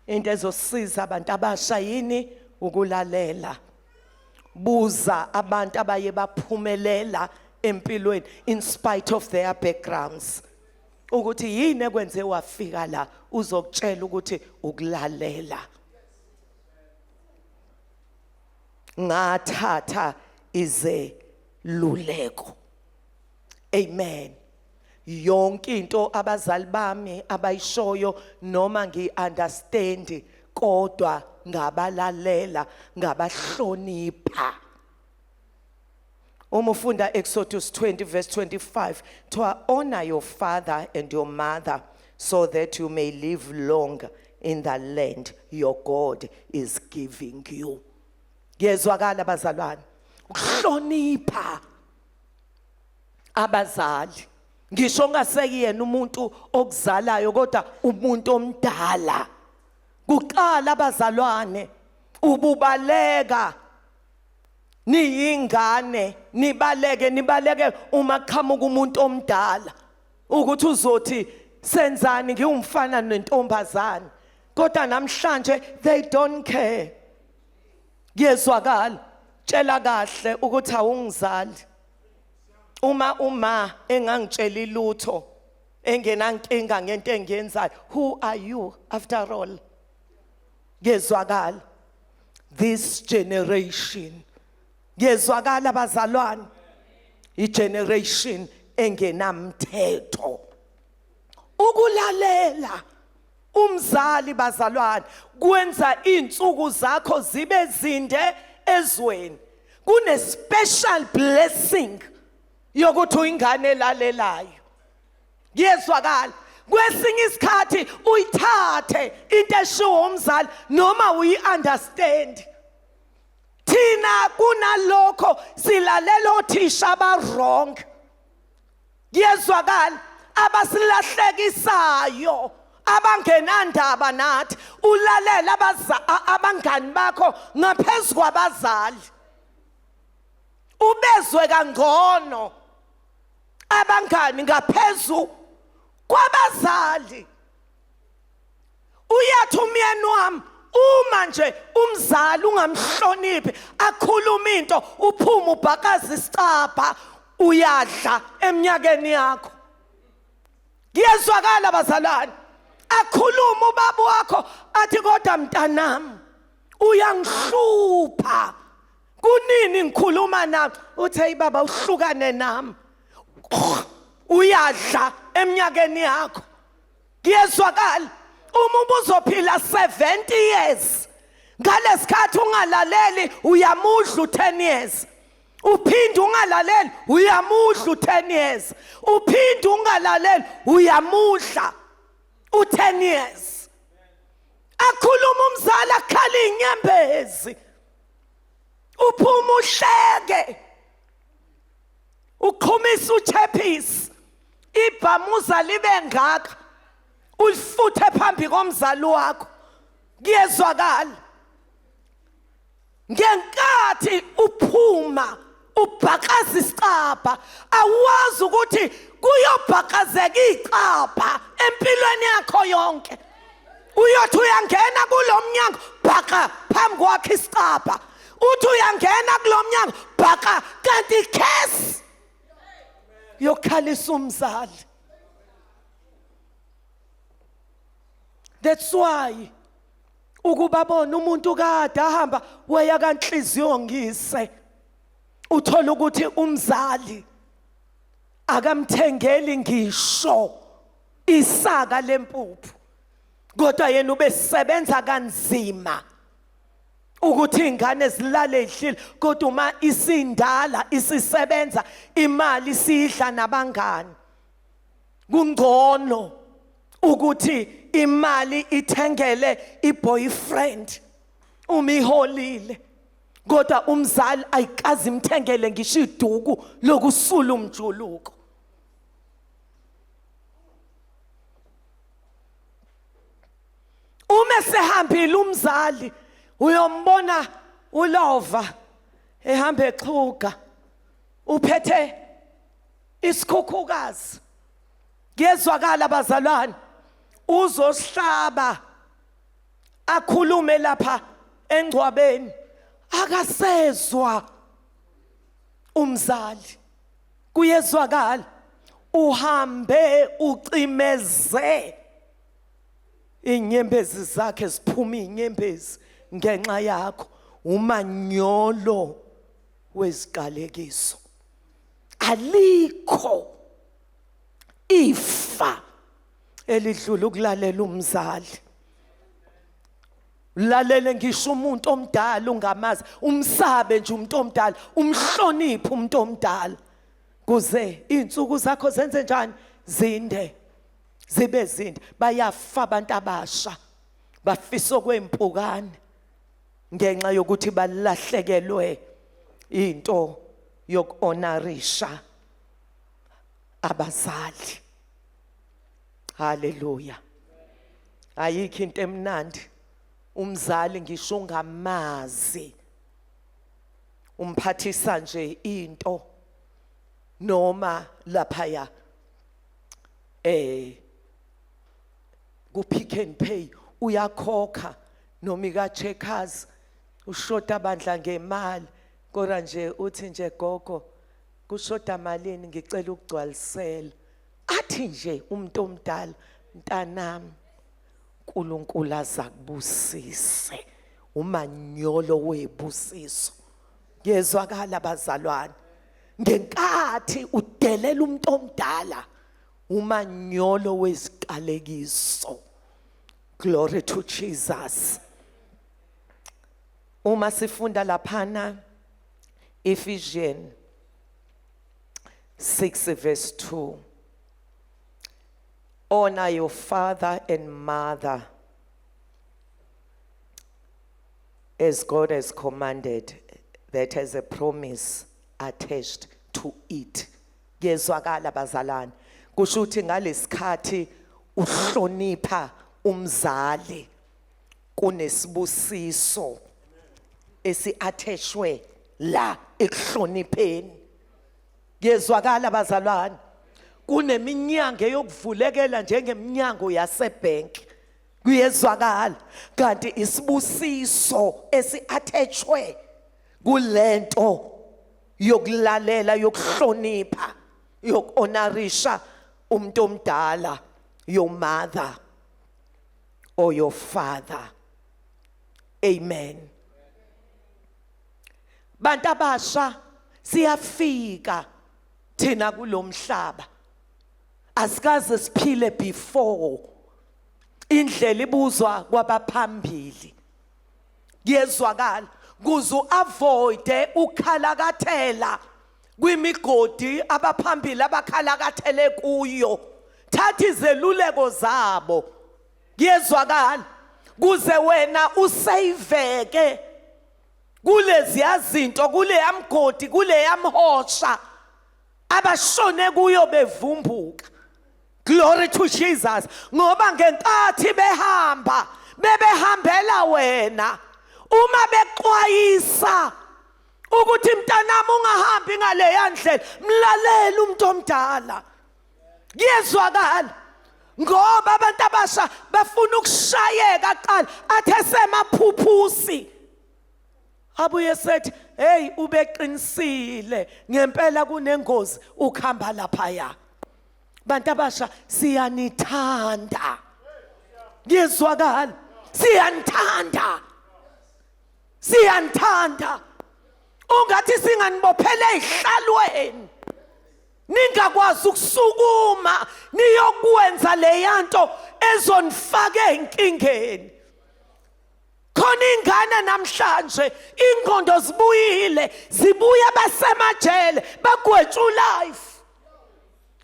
Into ezosiza abantu abasha yini? Ukulalela. Buza abantu abaye baphumelela empilweni in spite of their backgrounds ukuthi yini ekwenze wafika la, uzokutshela ukuthi ukulalela. Ngathatha izeluleko. Amen. Yonke into abazali bami abayishoyo noma ngi-understand, kodwa ngabalalela, ngabahlonipha. Uma ufunda Exodus 20 verse 25, to honor your father and your mother so that you may live long in the land your God is giving you. Kuyezwakala bazalwane, ukuhlonipha abazali, ngisho ongasekuyena umuntu okuzalayo, kodwa umuntu omdala. Kuqala abazalwane ububaleka niyingane, nibaleke nibaleke uma qhamuka umuntu omdala, ukuthi uzothi senzani ngiwumfana nentombazane. Kodwa namhlanje they don't care. Kuyezwakala, tshela kahle ukuthi awungizali. Uma engangitsheli lutho, engenankinga ngento engiyenzayo, who are you after all? Kuyezwakala. This generation, kuyezwakala bazalwane, igeneration engenamthetho. Ukulalela umzali bazalwane kwenza izinsuku zakho zibe zinde ezweni. Kune special blessing yokuthi uyingane elalelayo. Kuyezwakala. Kwesinye isikhathi uyithathe into eshiwo umzali noma uyi-understand. Thina kunalokho silalela othisha aba-wrong. Kuyezwakala abasilahlekisayo abangenandaba nathi ulalela abangani bakho ngaphezu kwabazali ubezwe kangcono abangani ngaphezu kwabazali. Uyathi umyeni wami uma nje umzali ungamhloniphi akhuluma into uphuma ubhakaza isicabha uyadla eminyakeni yakho. Kuyezwakala bazalwane, akhuluma ubaba wakho athi kodwa mntanami uyangihlupha, kunini ngikhuluma nami, uthi hey baba uhlukane nami, uyadla eminyakeni yakho. Kuyezwakala uma ubuzophila 70 years ngalesikhathi ungalaleli uyamudla u10 years, uphinde ungalaleli uyamudla u10 years, uphinde ungalaleli uyamudla u10 years. Akhuluma umzali akhala inyembezi, uphuma uhleke, uqhumisa uchephisi, ibhamuza libe ngaka, ulifuthe phambi komzali wakho. Kuyezwakala ngenkathi uphuma ubhakaza isicabha, awazi ukuthi kuyobhakazeka icabha empilweni yakho yonke. Uyothi uyangena kulo mnyango, bhaka phambi kwakho isicabha, uthi uyangena kulo mnyango, bhaka, kanti curse yokhalisa umzali. That's why ukuba bona umuntu kade ahamba waya kanhliziyo ngise, uthola ukuthi umzali akamthengeli ngisho isaka lempuphu, kodwa yena ubesebenza kanzima ukuthi ingane zilale idlile, kodwa uma isindala isisebenza imali siyidla nabangani. Kungcono ukuthi imali ithengele iboyfriend uma iholile, kodwa umzali ayikaze imthengele ngisho iduku lokusula umjuluko. Uma esehambile umzali uyombona ulova ehamba exhuga, uphethe isikhukhukazi. Kuyezwakala bazalwane, uzosihlaba akhulume lapha engcwabeni, akasezwa umzali. Kuyezwakala uhambe ucimeze inyembezi zakhe ziphuma inyembezi ngenxa yakho, umanyolo weziqalekiso. Alikho ifa elidlula ukulalela umzali. Lalele ngisho umuntu omdala ungamazi, umsabe nje umuntu omdala, umhloniphe umuntu omdala, kuze izinsuku zakho zenze njani, zinde, zibe zinde. Bayafa abantu abasha bafisa okwempukane ngenxa yokuthi balahlekelwe into yokuhonorisha abazali. Haleluya. Ayikho into emnandi umzali ngisho ungamazi umphathisa nje into noma laphaya ku Pick n Pay uyakhokha noma ika Checkers ushoda bandla ngemali, kodwa nje uthi nje gogo kushoda malini ngicela ukugcwalisela. Athi nje umuntu omdala, mntanami uNkulunkulu azakubusise, umanyolo webusiso. Kuyezwakala bazalwane, ngenkathi udelela umuntu omdala Umanyolo weziqalekiso. Glory to Jesus. Uma sifunda laphana Ephesians 6 verse 2, honor your father and mother as God has commanded, that has a promise attached to it. Kuyezwakala bazalwane, kusho ukuthi ngalesikhathi uhlonipha umzali kunesibusiso esi-attachwe la ekuhlonipheni. Kuyezwakala bazalwane, kuneminyango eyokuvulekela njengeminyango yasebank. Kuyezwakala, kanti isibusiso esi-attachwe kulento yokulalela, yokuhlonipha, yokuhonorisha umuntu omdala, your mother or your father. Amen. Bantu abasha, siyafika thina kulomhlaba, asikaze siphile before. Indlela ibuzwa kwabaphambili. Kuyezwakala, kuze uavoid ukhalakathela kwimigodi abaphambili abakhalakathele kuyo, thatha izeluleko zabo. Kuyezwakala, kuze wena usaveke kuleziya zinto, kuleya mgodi, kuleya mhosha abashone kuyo bevumbuka. Glory to Jesus. Ngoba ngenkathi behamba bebehambela wena. Uma bexwayisa ukuthi mntanami ungahambi ngaleya ndlela, mlalela umuntu omdala. Kuyezwakala, ngoba abantu abasha bafuna ukushayeka kuqala, athe semaphuphusi abuye sethi, hey, ubeqinisile ngempela, kunengozi ukuhamba laphaya. Bantu abasha, siyanithanda. Kuyezwakala, siyanithanda, siyanithanda. Ungathi singanibophele ezihlalweni ningakwazi ukusukuma niyokwenza leyanto ezonifaka enkingeni. Khona ingane namhlanje ingqondo zibuyile, zibuya basemajele, bagwetshwa life.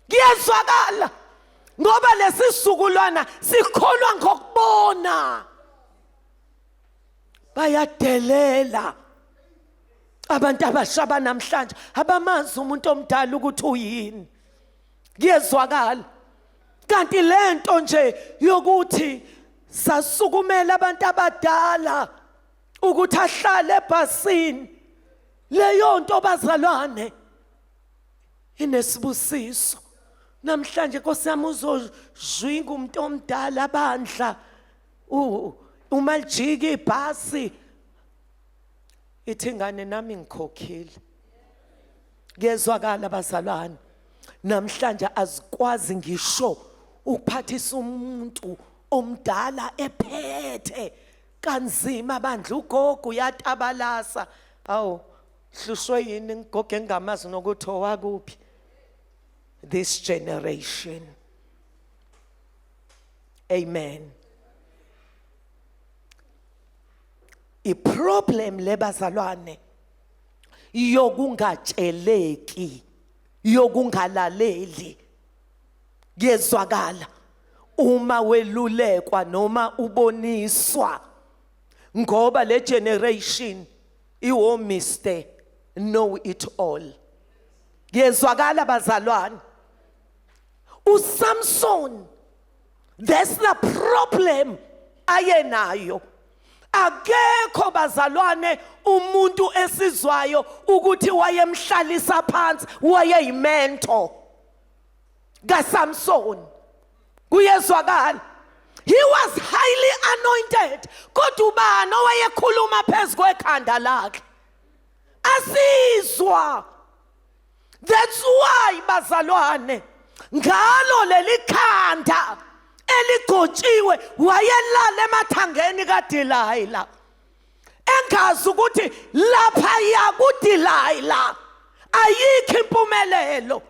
Kuyezwakala, ngoba lesisukulwana sikholwa ngokubona. Bayadelela abantu abasha banamhlanje, abamazi umuntu omdala ukuthi uyini. Kuyezwakala, kanti lento nje yokuthi sasukumela abantu abadala ukuthi ahlale ebhasini, leyo nto bazalwane inesibusiso. Namhlanje, Nkosi yami, uzojwinga umuntu omdala bandla, uma lijika ibhasi ithi ingane nami ngikhokhile. Kuyezwakala bazalwane, namhlanje azikwazi ngisho ukuphathisa umuntu omdala ephethe kanzima bandla. Ugogo uyatabalasa, awu, hlushwe yini ngigogo engamazi nokuthi owakuphi? This generation. Amen. Iproblem lebazalwane yokungatsheleki, yokungalaleli. Kuyezwakala, uma welulekwa noma uboniswa, ngoba le generation iwo Mr Know It All. Kuyezwakala bazalwane, uSamson, that's the problem ayenayo. Akekho bazalwane umuntu esizwayo ukuthi wayemhlalisa phansi, wayeyimentor kaSamson. Kuyezwakala, he was highly anointed, kodwa ubani owayekhuluma phezu kwekhanda lakhe? Asizwa. That's why bazalwane, ngalo leli khanda eligotshiwe wayelala emathangeni kaDelilah, engazi ukuthi lapha ya kuDelilah ayikho impumelelo.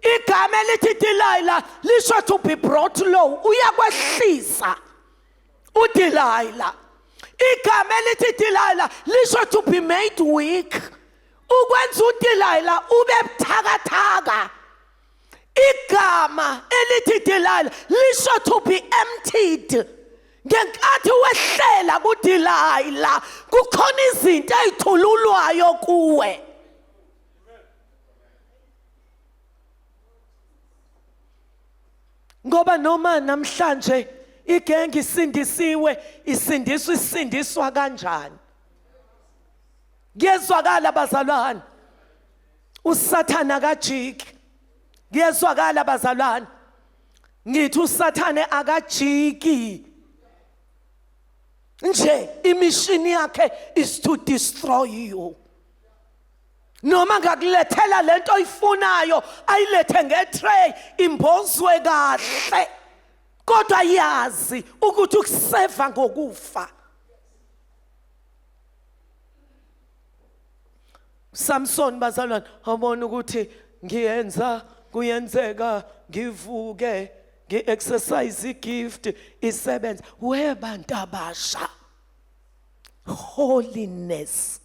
Igama elithi Delilah lisho to be brought low, uyakwehlisa uDelilah. Igama elithi Delilah lisho to be made weak, ukwenza uDelilah ube buthakathaka. Igama elithi Delilah lisho to be emptied. Ngenkathi wehlela kuDelilah kukhona izinto ezithululwayo kuwe. Ngoba noma namhlanje igenge isindisiwe, isindiswa isindiswa kanjani? Kuyezwakala bazalwane, uSathane akajiki. Kuyezwakala bazalwane, ngithi uSathane akajiki nje, imishini yakhe is to destroy you. Noma ngakulethela lento oyifunayo, ayilethe ngetray imbozwe kahle, kodwa yazi ukuthi ukuseva ngokufa. Samson bazalwane, abona ukuthi ngiyenza kuyenzeka ngivuke ngi-exercise igift isebenze. We bantu abasha, holiness,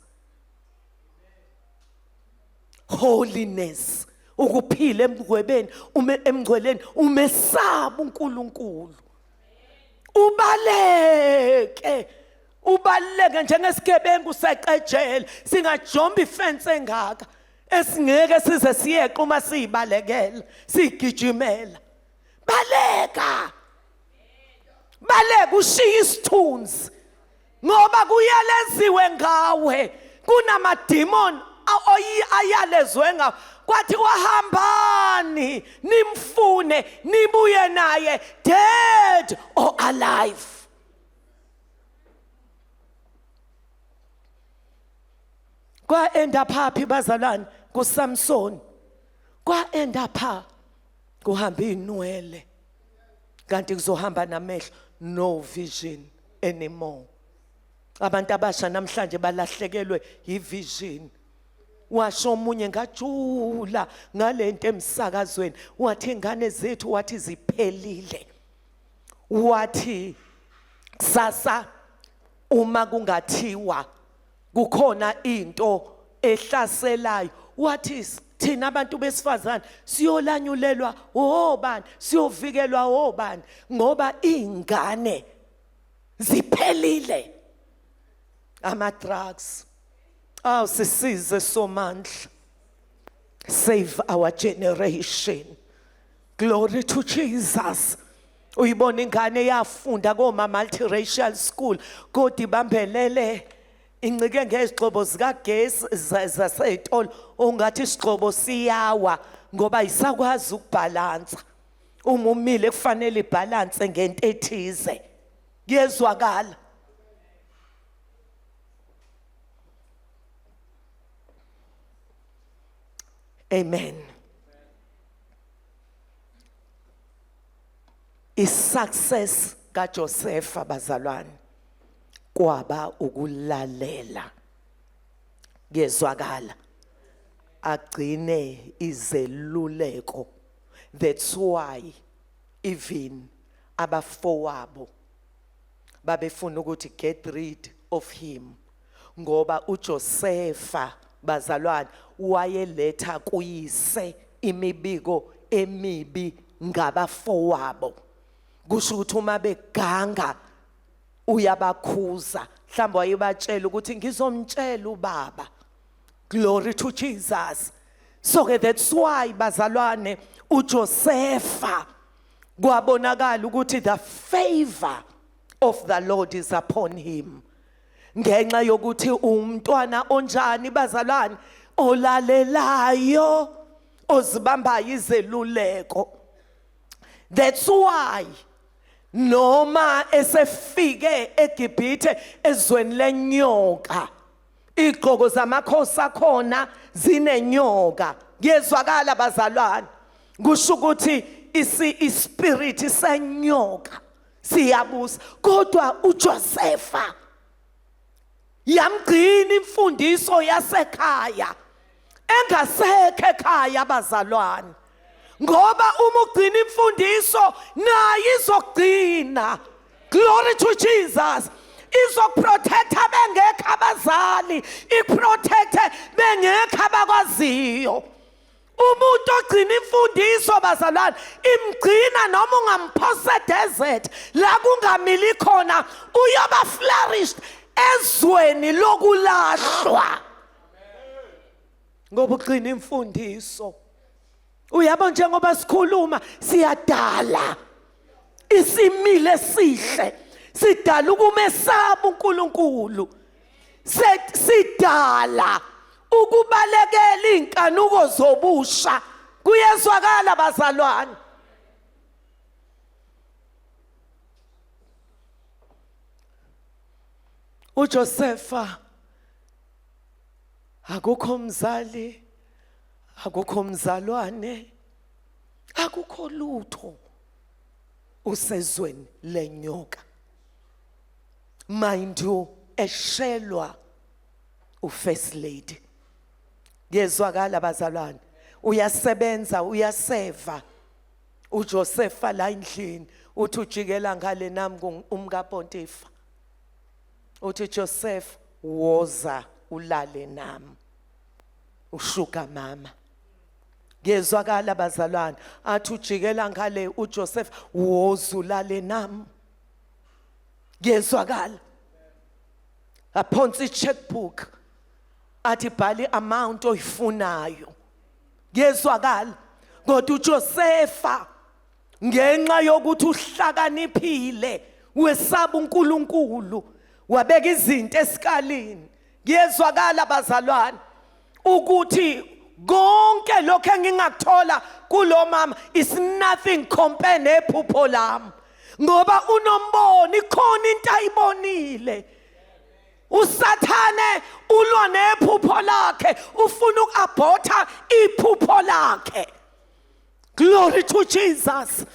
holiness, ukuphila emgwebeni, ume emngcweleni, umesaba uNkulunkulu, ubaleke ubaleke njengesigebengu seqejele, singajomba ifence engaka esingeke size siyeqe uma siyibalekela siyigijimela. Baleka, baleka, ushiye isithunzi, ngoba kuyaleziwe ngawe, kunamademon ayalezwe ngawe. Kwathi wahambani nimfune nibuye naye dead or alive. Kwa end up happy bazalwane kuSamson, kwa end up kuhamba inwele kanti kuzohamba namehlo, no vision anymore. Abantu abasha namhlanje balahlekelwe yivision. Washo omunye ngajula ngalento emsakazweni, wathi ingane zethu, wathi ziphelile, wathi kusasa uma kungathiwa kukhona into ehlaselayo, wathi thina abantu besifazane siyolanyulelwa obani, siyovikelwa obani, ngoba ingane ziphelile ama drugs. Aw, sisize Somandla, save our generation. Glory to Jesus. Uyibona ingane yafunda koma multiracial school, kodwa ibambelele incike ngezigxobo zikagesi zaseyitolo, ungathi isigxobo siyawa ngoba isakwazi ukubhalansa. Uma umile kufanele ibhalanse ngento ethize. Kuyezwakala. Amen. Isuccess kaJosepha bazalwane kwaba ukulalela. Kuyezwakala. Agcine izeluleko. That's why even abafowabo babefuna ukuthi get rid of him, ngoba uJosepha bazalwane wayeletha kuyise imibiko emibi ngabafowabo. Kusho ukuthi uma beganga uyabakhuza, mhlawumbe wayebatshela ukuthi ngizomtshela ubaba. Glory to Jesus. So ke that's why bazalwane uJosepha kwabonakala ukuthi the favor of the Lord is upon him, ngenxa yokuthi umntwana onjani bazalwane, olalelayo, ozibambayo izeluleko. That's why noma esefike eGibhithe, ezweni lenyoka, igqoko zamakhosi akhona zinenyoka. Kuyezwakala bazalwane, kusho ukuthi isi ispirit senyoka siyabusa, kodwa uJosepha yamgcina imfundiso yasekhaya engasekho ekhaya bazalwane. Ngoba uma ugcina imfundiso nayo izokugcina. Glory to Jesus. Izokuprotecta bengekho abazali, iprotecte bengekho abakwaziyo. Umuntu ogcina imfundiso bazalwane imgcina noma ungamphosa desert la kungamili khona, uyoba flourished ezweni lokulahlwa ngoba ugcina imfundiso. Uyabo, njengoba sikhuluma siyadala isimile esihle, sidala ukumesaba uNkulunkulu, sidala ukubalekela inkanuko zobusha. Kuyezwakala bazalwane? uJosepha akukho mzali, akukho mzalwane, akukho lutho, usezweni lenyoka. Mind you, eshelwa ufirst lady. Kuyezwakala bazalwane? Uyasebenza, uyaseva uJosepha la endlini. Uthi ujikela ngale nami umkaPontifa, uthi, "Joseph, woza ulale nami, ushuga mama." Kuyezwakala bazalwane? Athi ujikela ngale uJoseph, "Woza ulale nami." Kuyezwakala? Aphonsa i-checkbook, athi, "Bhala i-amount oyifunayo." Kuyezwakala? Kodwa uJosepha, ngenxa yokuthi uhlakaniphile, wesaba uNkulunkulu, wabeka izinto esikalini. Kuyezwakala bazalwane, ukuthi konke lokho engingakuthola kulo mama is nothing compare nephupho lami, ngoba unombono, ikhona into ayibonile. Usathane ulwa nephupho lakhe, ufuna ukuabhotha iphupho lakhe. Glory to Jesus.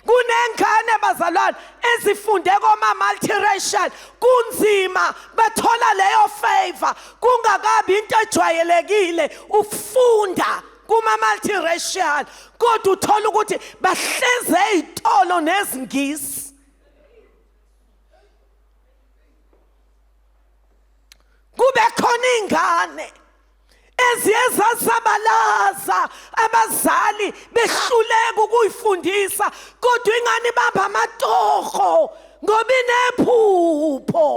Kunengane bazalwane ezifunde koma multiracial, kunzima bathola leyo favor, kungakabi into ejwayelekile ukufunda kuma multiracial, kodwa uthola ukuthi bahleze ezitolo nezingisi. Kube khona ingane eziye zasabalaza, abazali behluleka ukuyifundisa, kodwa ingane ibamba amatoho ngoba inephupho,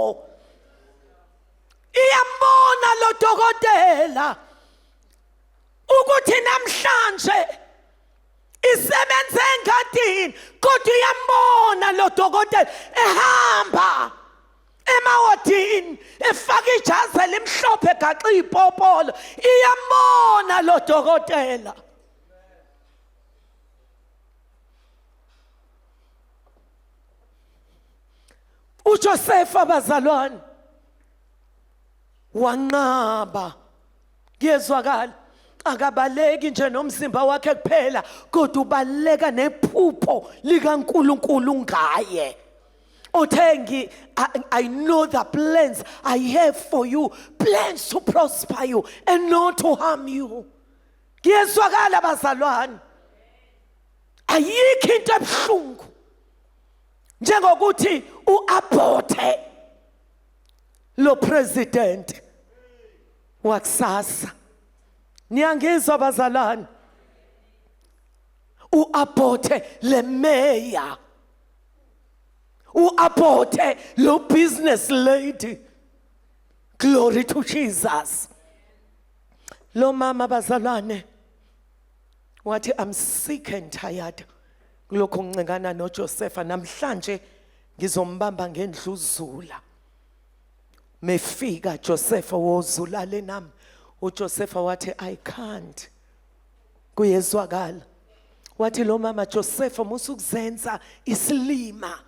iyambona lo dokotela ukuthi namhlanje isebenze engadini, kodwa iyambona lo dokotela ehamba emawadini efaka ijazi elimhlophe, gaxa ipopolo. Iyambona lo dokotela. uJoseph abazalwane wanqaba. Kuyezwakala? Akabaleki nje nomzimba wakhe kuphela, kodwa ubaleka nephupho likaNkuluNkulu ngaye. Uthe, I know the plans I have for you, plans to prosper you and not to harm you." Kuyezwakala bazalwane? Ayikho into ebuhlungu njengokuthi uabhothe lo president wakusasa. Niyangizwa bazalwane? Uabhothe le mayor, uabhothe lo business lady. Glory to Jesus. Lo mama bazalwane wathi, "I'm sick and tired kulokho ngincengana noJosepha. Namhlanje ngizombamba ngendluzula. Mefika, Josepha, wozulale nami." uJosepha wathi, "I can't." Kuyezwakala? Wathi lo mama, "Josepha, musukuzenza isilima,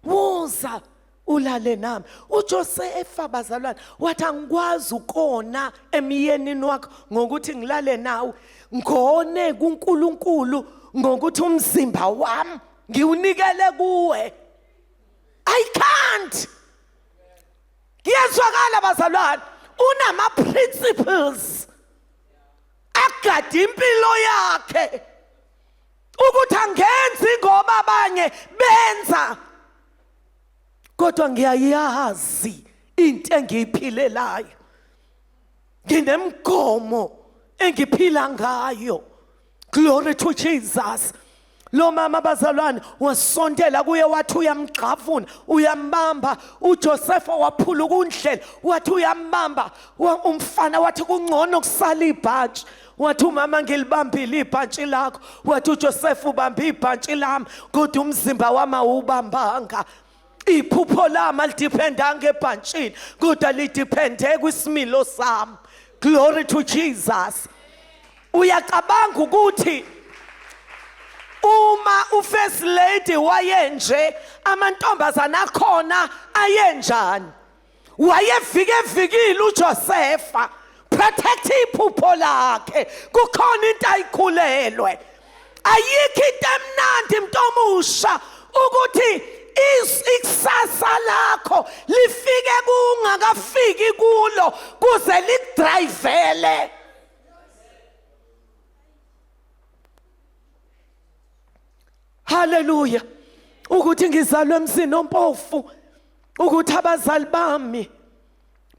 woza ulale nami." uJosepha bazalwane wathi, "Angikwazi ukona emyenini wakho ngokuthi ngilale nawe, ngone kuNkulunkulu ngokuthi umzimba wami ngiwunikele kuwe. I can't." Kuyezwakala bazalwane? Unama principles agada impilo yakhe. Ukuthi angenzi ngoba abanye benza, kodwa ngiyayazi into engiyiphilelayo, nginemgomo engiphila ngayo. Glory to Jesus. Lo mama, bazalwane, wasontela kuye, wathi uyamgxavuna, uyambamba. UJosepha waphula ukundlela, wathi uyambamba. Umfana wathi kungcono kusala ibhantshi. Wathi umama, ngilibambile ibhantshi lakho. Wathi uJoseph, ubambe ibhantshi lami, kodwa umzimba wami awubambanga. Iphupho lami alidependanga ebhantshini, kodwa lidepende kwisimilo sami. Glory to Jesus. Uyacabanga ukuthi uma ufirst lady wayenje, amantombazana akhona ayenjani? Wayevike evikile uJosepha, protect iphupho lakhe. Kukhona into ayikhulelwe. Ayikho into emnandi, mntomusha, ukuthi ikusasa lakho lifike kungakafiki kulo kuze likudrivele. Haleluya. Ukuthi ngizalwe emzini ompofu, ukuthi abazali bami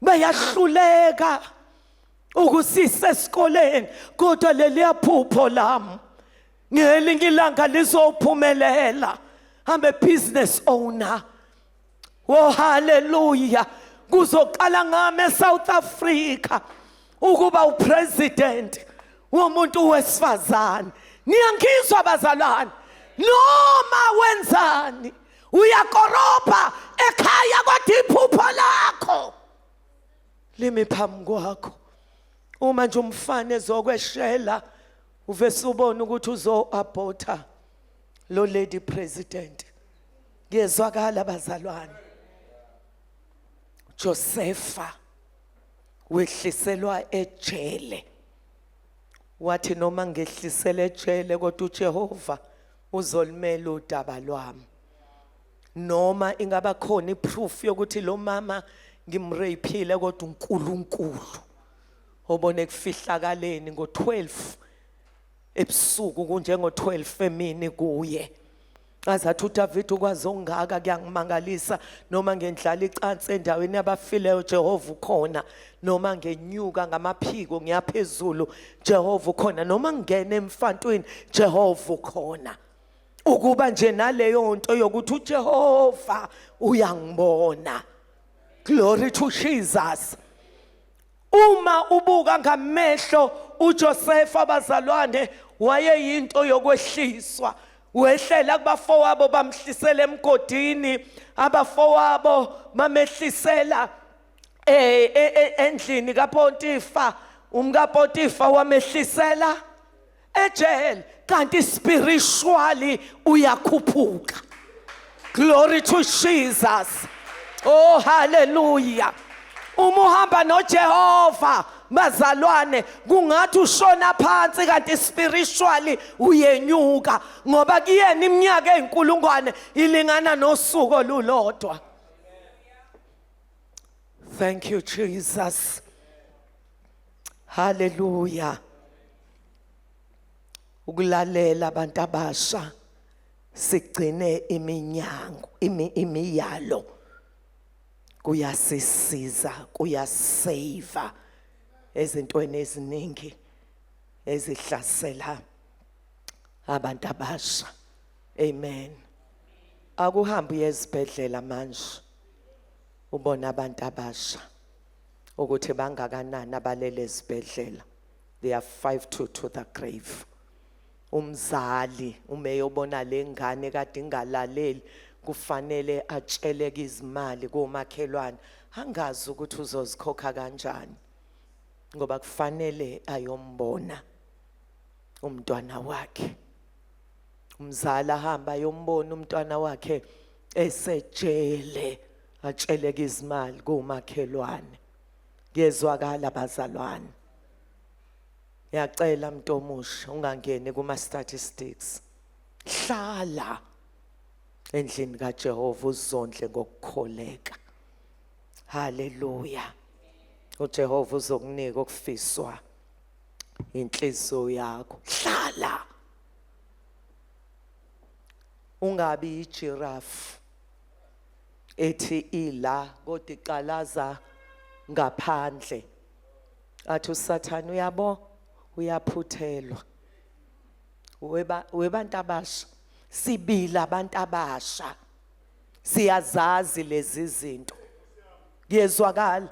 bayahluleka ukusisa esikoleni, kodwa leliya phupho lami ngelinye ilanga lizophumelela. I'm a business owner. Oh, hallelujah. Kuzoqala ngami eSouth Africa ukuba upresident womuntu wesifazane. Niyangizwa, bazalwane? Noma wenzani, uyakorobha ekhaya, kodwa iphupho lakho limi phambi kwakho. Uma nje umfana ezokweshela, uvese ubone ukuthi uzo-aborta lo lady president. Kuyezwakala, bazalwane? Josepha wehliselwa ejele. Wathi noma ngehlisele ejele, kodwa uJehova uzolimela udaba lwami. Noma ingaba khona iproof yokuthi lo mama ngimrapeile, kodwa uNkulunkulu obone kufihlakaleni ngo12 ebusuku kunjengo 12 emini kuye. Azathi uDavid, ukwazi ongaka kuyangimangalisa. Noma ngendlala icansi endaweni yabafileyo, Jehova ukhona. Noma ngenyuka ngamaphiko ngiyaphezulu, Jehova ukhona. Noma ngingena emfantwini, Jehova ukhona. Ukuba nje naleyo nto yokuthi uJehova uyangibona. Glory to Jesus. Uma ubuka ngamehlo uJoseph, abazalwane, wayeyinto yokwehliswa. Wehlela kubafowabo, bamhlisela emgodini. Abafowabo bamehlisela endlini kaPontifa. UmkaPontifa wamehlisela ejele, kanti spiritually uyakhuphuka. Glory to Jesus. Oh, hallelujah. Uma uhamba noJehova, bazalwane, kungathi ushona phansi, kanti spiritually uyenyuka, ngoba kuyena iminyaka eyinkulungwane ilingana nosuku olulodwa. Thank you, Jesus. Hallelujah. Ukulalela abantu abasha, sigcine iminyango imiyalo kuyasisiza, kuyasave ezintweni eziningi ezihlasela abantu abasha. Amen. Akuhambe uye ezibhedlela manje, ubona abantu abasha ukuthi bangakanani abalele ezibhedlela. They are 5 to the grave. Umzali uma eyobona lengane kade ingalaleli, kufanele atsheleke izimali komakhelwane, angazi ukuthi uzozikhokha kanjani, ngoba kufanele ayombona umntwana wakhe. Umzali ahamba ayombona umntwana wakhe esejele, atsheleke izimali komakhelwane. Kuyezwakala, bazalwane? Ngiyacela, mntu omusha, ungangeni kuma statistics. Hlala endlini kaJehova, uzondle ngokukholeka. Haleluya. UJehova uzokunika okufiswa inhliziyo yakho. Hlala. Ungabi i-giraffe ethi ila kodwa iqalaza ngaphandle. Athi uSathane uyabo uyaphuthelwa. Weba webantu abasha, sibila abantu abasha. Siyazazi lezi zinto. Kuyezwakala.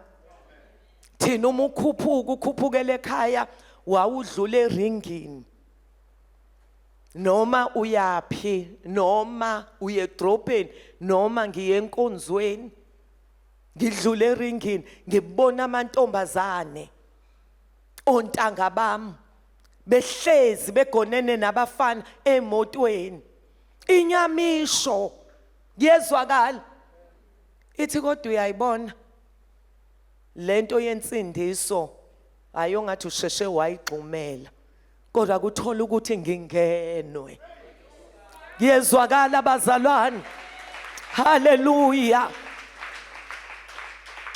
Thina uma ukhuphuka ukhuphukele ekhaya wawudlula eringini. Noma uyapi, noma uye edrobheni, noma ngiye enkonzweni. Ngidlule eringini ngibona amantombazane ontanga bami behlezi begonene nabafana emotweni. Inyamisho kuyezwakala. Ithi kodwa uyayibona lento yensindiso ayongathi usheshe wayigxumela, kodwa kuthola ukuthi ngingenwe. Kuyezwakala bazalwane. Haleluya.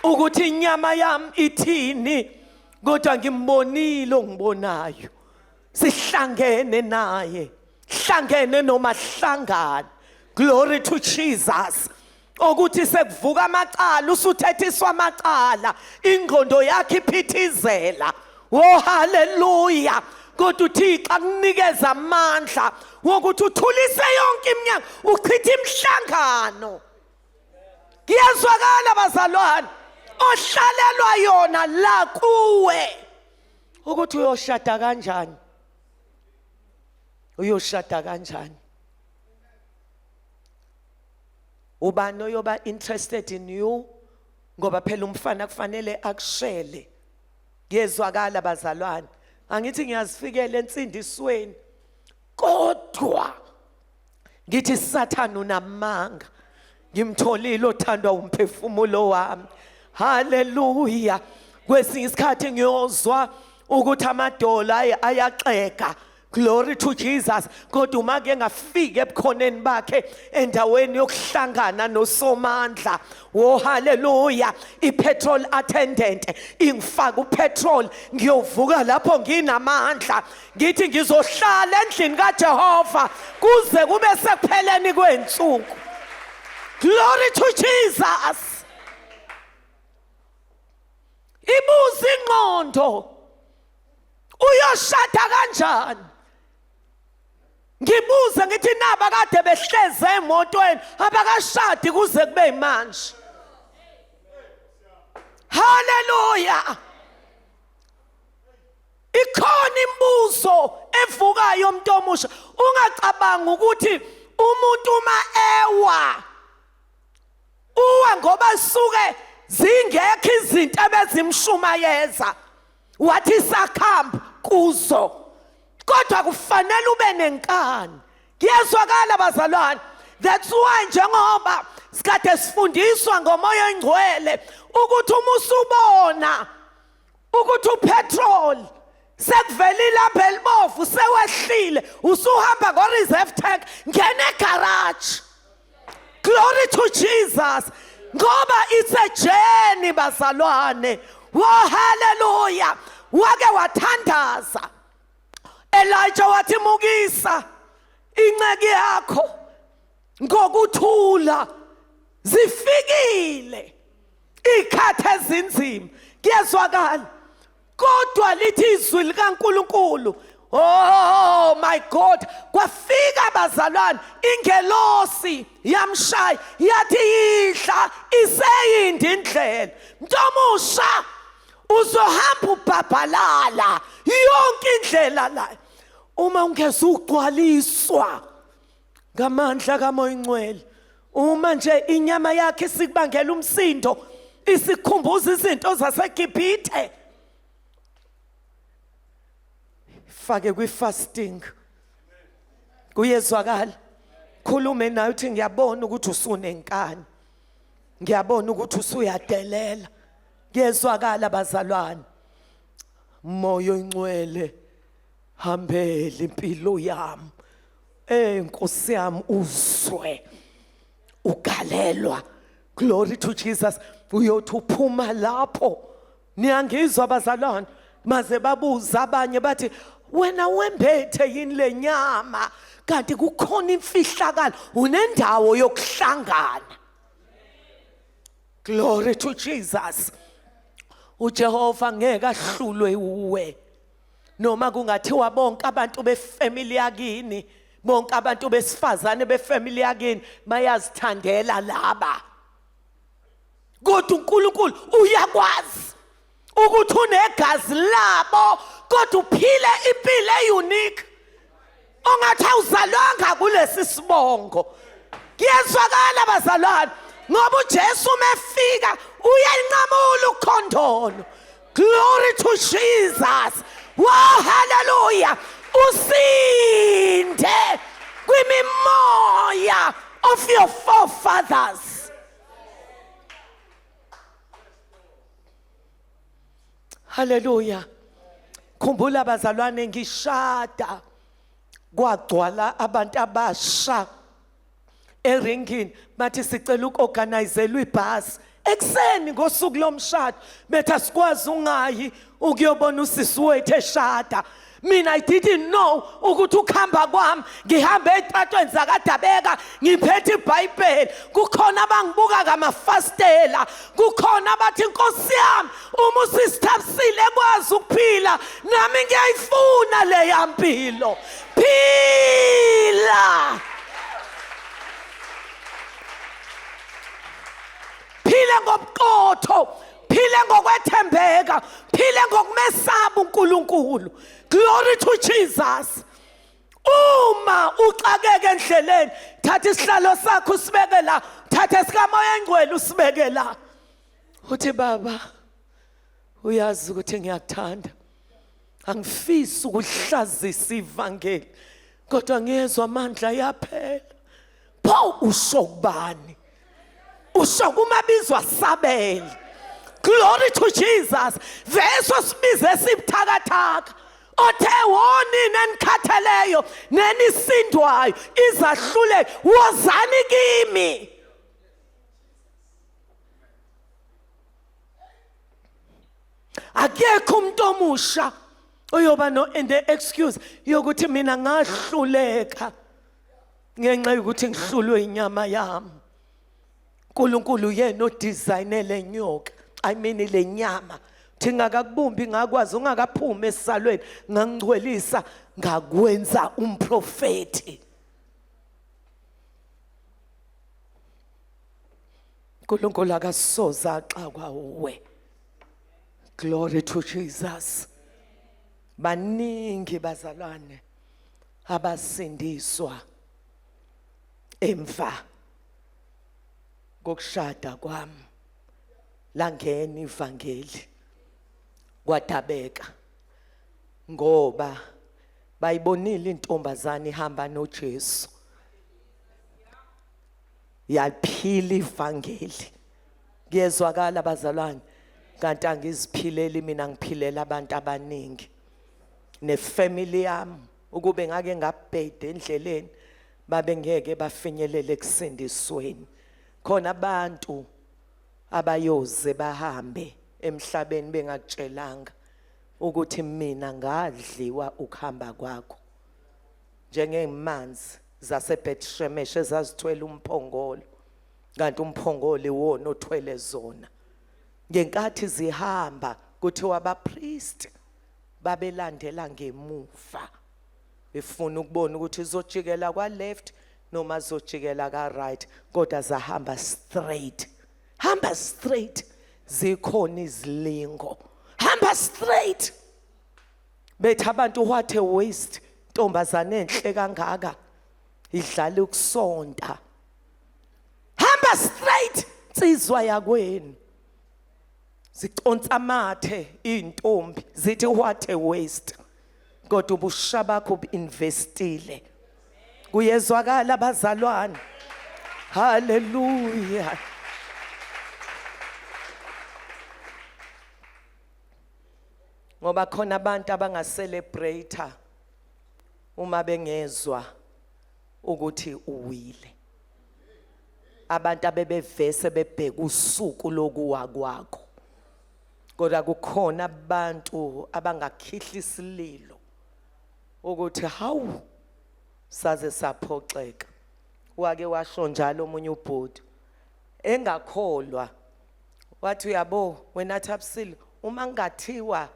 Ukuthi inyama yami ithini, kodwa ngimbonile ongibonayo. Sihlangene naye, hlangene noma hlangana. Glory to Jesus. Ukuthi sekuvuka amacala, usuthethiswa amacala, ingqondo yakhe iphithizela. Oh haleluya. Kodwa uThixo akunikeza amandla wokuthi uthulise yonke iminyango, uchithe imihlangano. Kuyezwakala bazalwane, ohlalelwa yona la kuwe ukuthi uyoshada kanjani, uyoshada kanjani. Ubani oyoba interested in you? Ngoba phela umfana kufanele akushele. Kuyezwakala bazalwane. Angithi ngiyazifikela ensindisweni, kodwa ngithi Sathane unamanga. Ngimtholile othandwa umphefumulo wami. Haleluya. Kwesinye isikhathi ngiyozwa ukuthi amadola ayaxega. Glory to Jesus. Kodwa uma ke ngafika ebukhoneni bakhe endaweni yokuhlangana noSomandla, oh haleluya, i-petrol attendant ingifaka upetrol, ngiyovuka lapho nginamandla, ngithi ngizohlala endlini kaJehova kuze kube sekupheleni kwensuku. Glory to Jesus. Ibuza ingqondo, uyoshada kanjani? Ngibuze ngithi naba kade behleze emotweni abakashadi kuze kube manje. Haleluya. Ikhona imibuzo evukayo umuntu omusha. Ungacabanga ukuthi umuntu uma ewa uwa ngoba suke zingekho izinto ebezimshumayeza, wathi sakhamba kuzo, kodwa kufanele ube nenkani. Kuyezwakala bazalwane. That's why njengoba sikade sifundiswa ngoMoya oNgcwele ukuthi uma usubona ukuthi upetrol sekuvele ilambu elibovu sewehlile, usuhamba ngo-reserve tank, ngena egarage. Glory to Jesus. Ngoba it's a journey bazalwane. Oh hallelujah. Wake wathandaza Elijah, wathi mukisa inceke yakho ngokuthula, zifikile ikhathi ezinzima. Kuyezwakala. Kodwa lithi izwi likaNkuluNkulu, oh my God, kwafika bazalwane ingelosi yamshaya yathi yidla iseyindi indlela. Mntomusha uzohamba ubhabhalala yonke indlela la uma ungezugcwaliswa ngamandla kaMoya oNgcwele. Uma nje inyama yakhe isikubangela umsindo, isikhumbuza izinto zaseGibhithe, fake kwi-fasting. Kuyezwakala. Khulume naye uthi ngiyabona ukuthi usunenkani, ngiyabona ukuthi usuyadelela. Kuyezwakala bazalwane. Moya oNgcwele hambele impilo yami. Nkosi yami, uzwe ugalelwa. Glory to Jesus. Uyothi uphuma lapho, niyangizwa bazalwane, maze babuza abanye bathi Wena wembethe yini lenyama? Kanti kukhona imfihlakalo, unendawo yokuhlangana. Glory to Jesus. uJehova ngeke ahlulwe uwe. Noma kungathiwa bonke abantu befamily yakini, bonke abantu besifazane befamily yakini bayazithandela laba. Kodwa uNkulunkulu uyakwazi ukuthi unegazi labo, kodwa uphile impilo eunique ongathi awuzalwanga kulesi sibongo. Kuyezwakala bazalwane, ngoba uJesu uma efika uyalinqamula ukhondolo. Glory to Jesus. Wow, hallelujah. Usinde kwimimoya of your forefathers. Hallelujah. Khumbula bazalwane, ngishada kwagcwala abantu abasha eringini, bathi sicela ukuorganizelwa ibhasi ekuseni ngosuku lomshado, bethi asikwazi ungayi ukuyobona usisi wethu eshada. Mina I didn't know ukuthi ukuhamba kwami ngihambe ey'tatweni zakadabeka ngiphethe iBhayibheli, kukhona abangibuka ngamafastela, kukhona abathi Nkosi yami uma usisithabisile ekwazi ukuphila nami ngiyayifuna leya mpilo. Phila, phile ngobuqotho, phile ngokwethembeka, phile ngokumesaba uNkulunkulu. Glory to Jesus. Uma uxakeke endleleni, thatha isihlalo sakho usibeke la, thatha esikaMoya Engcwele usibeke la, uthi Baba uyazi ukuthi ngiyakuthanda, angifisi ukuhlazisa ivangeli, kodwa ngiyezwa amandla yaphela. Pho usho kubani? Usho kumabizwa sabele. Glory to Jesus. Veso sibize sibuthakathaka, othe wonini enikhatheleyo nenisindwayo izahlule, wozani kimi. Akekho umuntu omusha oyoba no and excuse yokuthi mina ngahluleka ngenxa yokuthi ngihlulwe inyama yami. uNkulunkulu yena odesignele nyoka, I mean le nyama, thi ngakakubumbi ngakwazi, ungakaphumi esisalweni ngangcwelisa, ngakwenza umprofeti. uNkulunkulu akasoze axakwa uwe. Glory to Jesus. Baningi bazalwane abasindiswa emva kokushada kwami, langena ivangeli kwadabeka, ngoba bayibonile intombazane ihamba noJesu, yaphila ivangeli. Kuyezwakala bazalwane? Kanti angiziphileli mina, ngiphilela abantu abaningi nefamily yami. Ukube ngake ngabheda endleleni, babe ngeke bafinyelele ekusindisweni. Khona abantu abayoze bahambe emhlabeni bengakutshelanga ukuthi mina ngadliwa ukuhamba kwakho, njengemanzi zaseBethshemesh ezazithwele umphongolo, kanti umphongolo iwona othwele zona. Ngenkathi zihamba kuthiwa abapriest babelandela ngemuva befuna ukubona ukuthi izojikela kwa left noma zojikela ka right, kodwa zahamba straight. Hamba straight, zikhona izilingo, hamba straight. Bethi abantu what a waste, ntombazane enhle kangaka idlala ukusonta. Hamba straight nsizwa yakwenu. Ziconsa amathe izintombi zithi what a waste, kodwa ubusha bakho ubuinvestile. Kuyezwakala abazalwane? Haleluya. Ngoba khona abantu abangacelebrate uma bengezwa ukuthi uwile, abantu abebevese bebheka usuku lokuwa kwakho, kodwa kukhona abantu abangakhihla isililo. Ukuthi hawu, saze saphoxeka. Wake washo njalo omunye ubhuti engakholwa, wathi, "Uyabo wena Thapsile, uma ngathiwa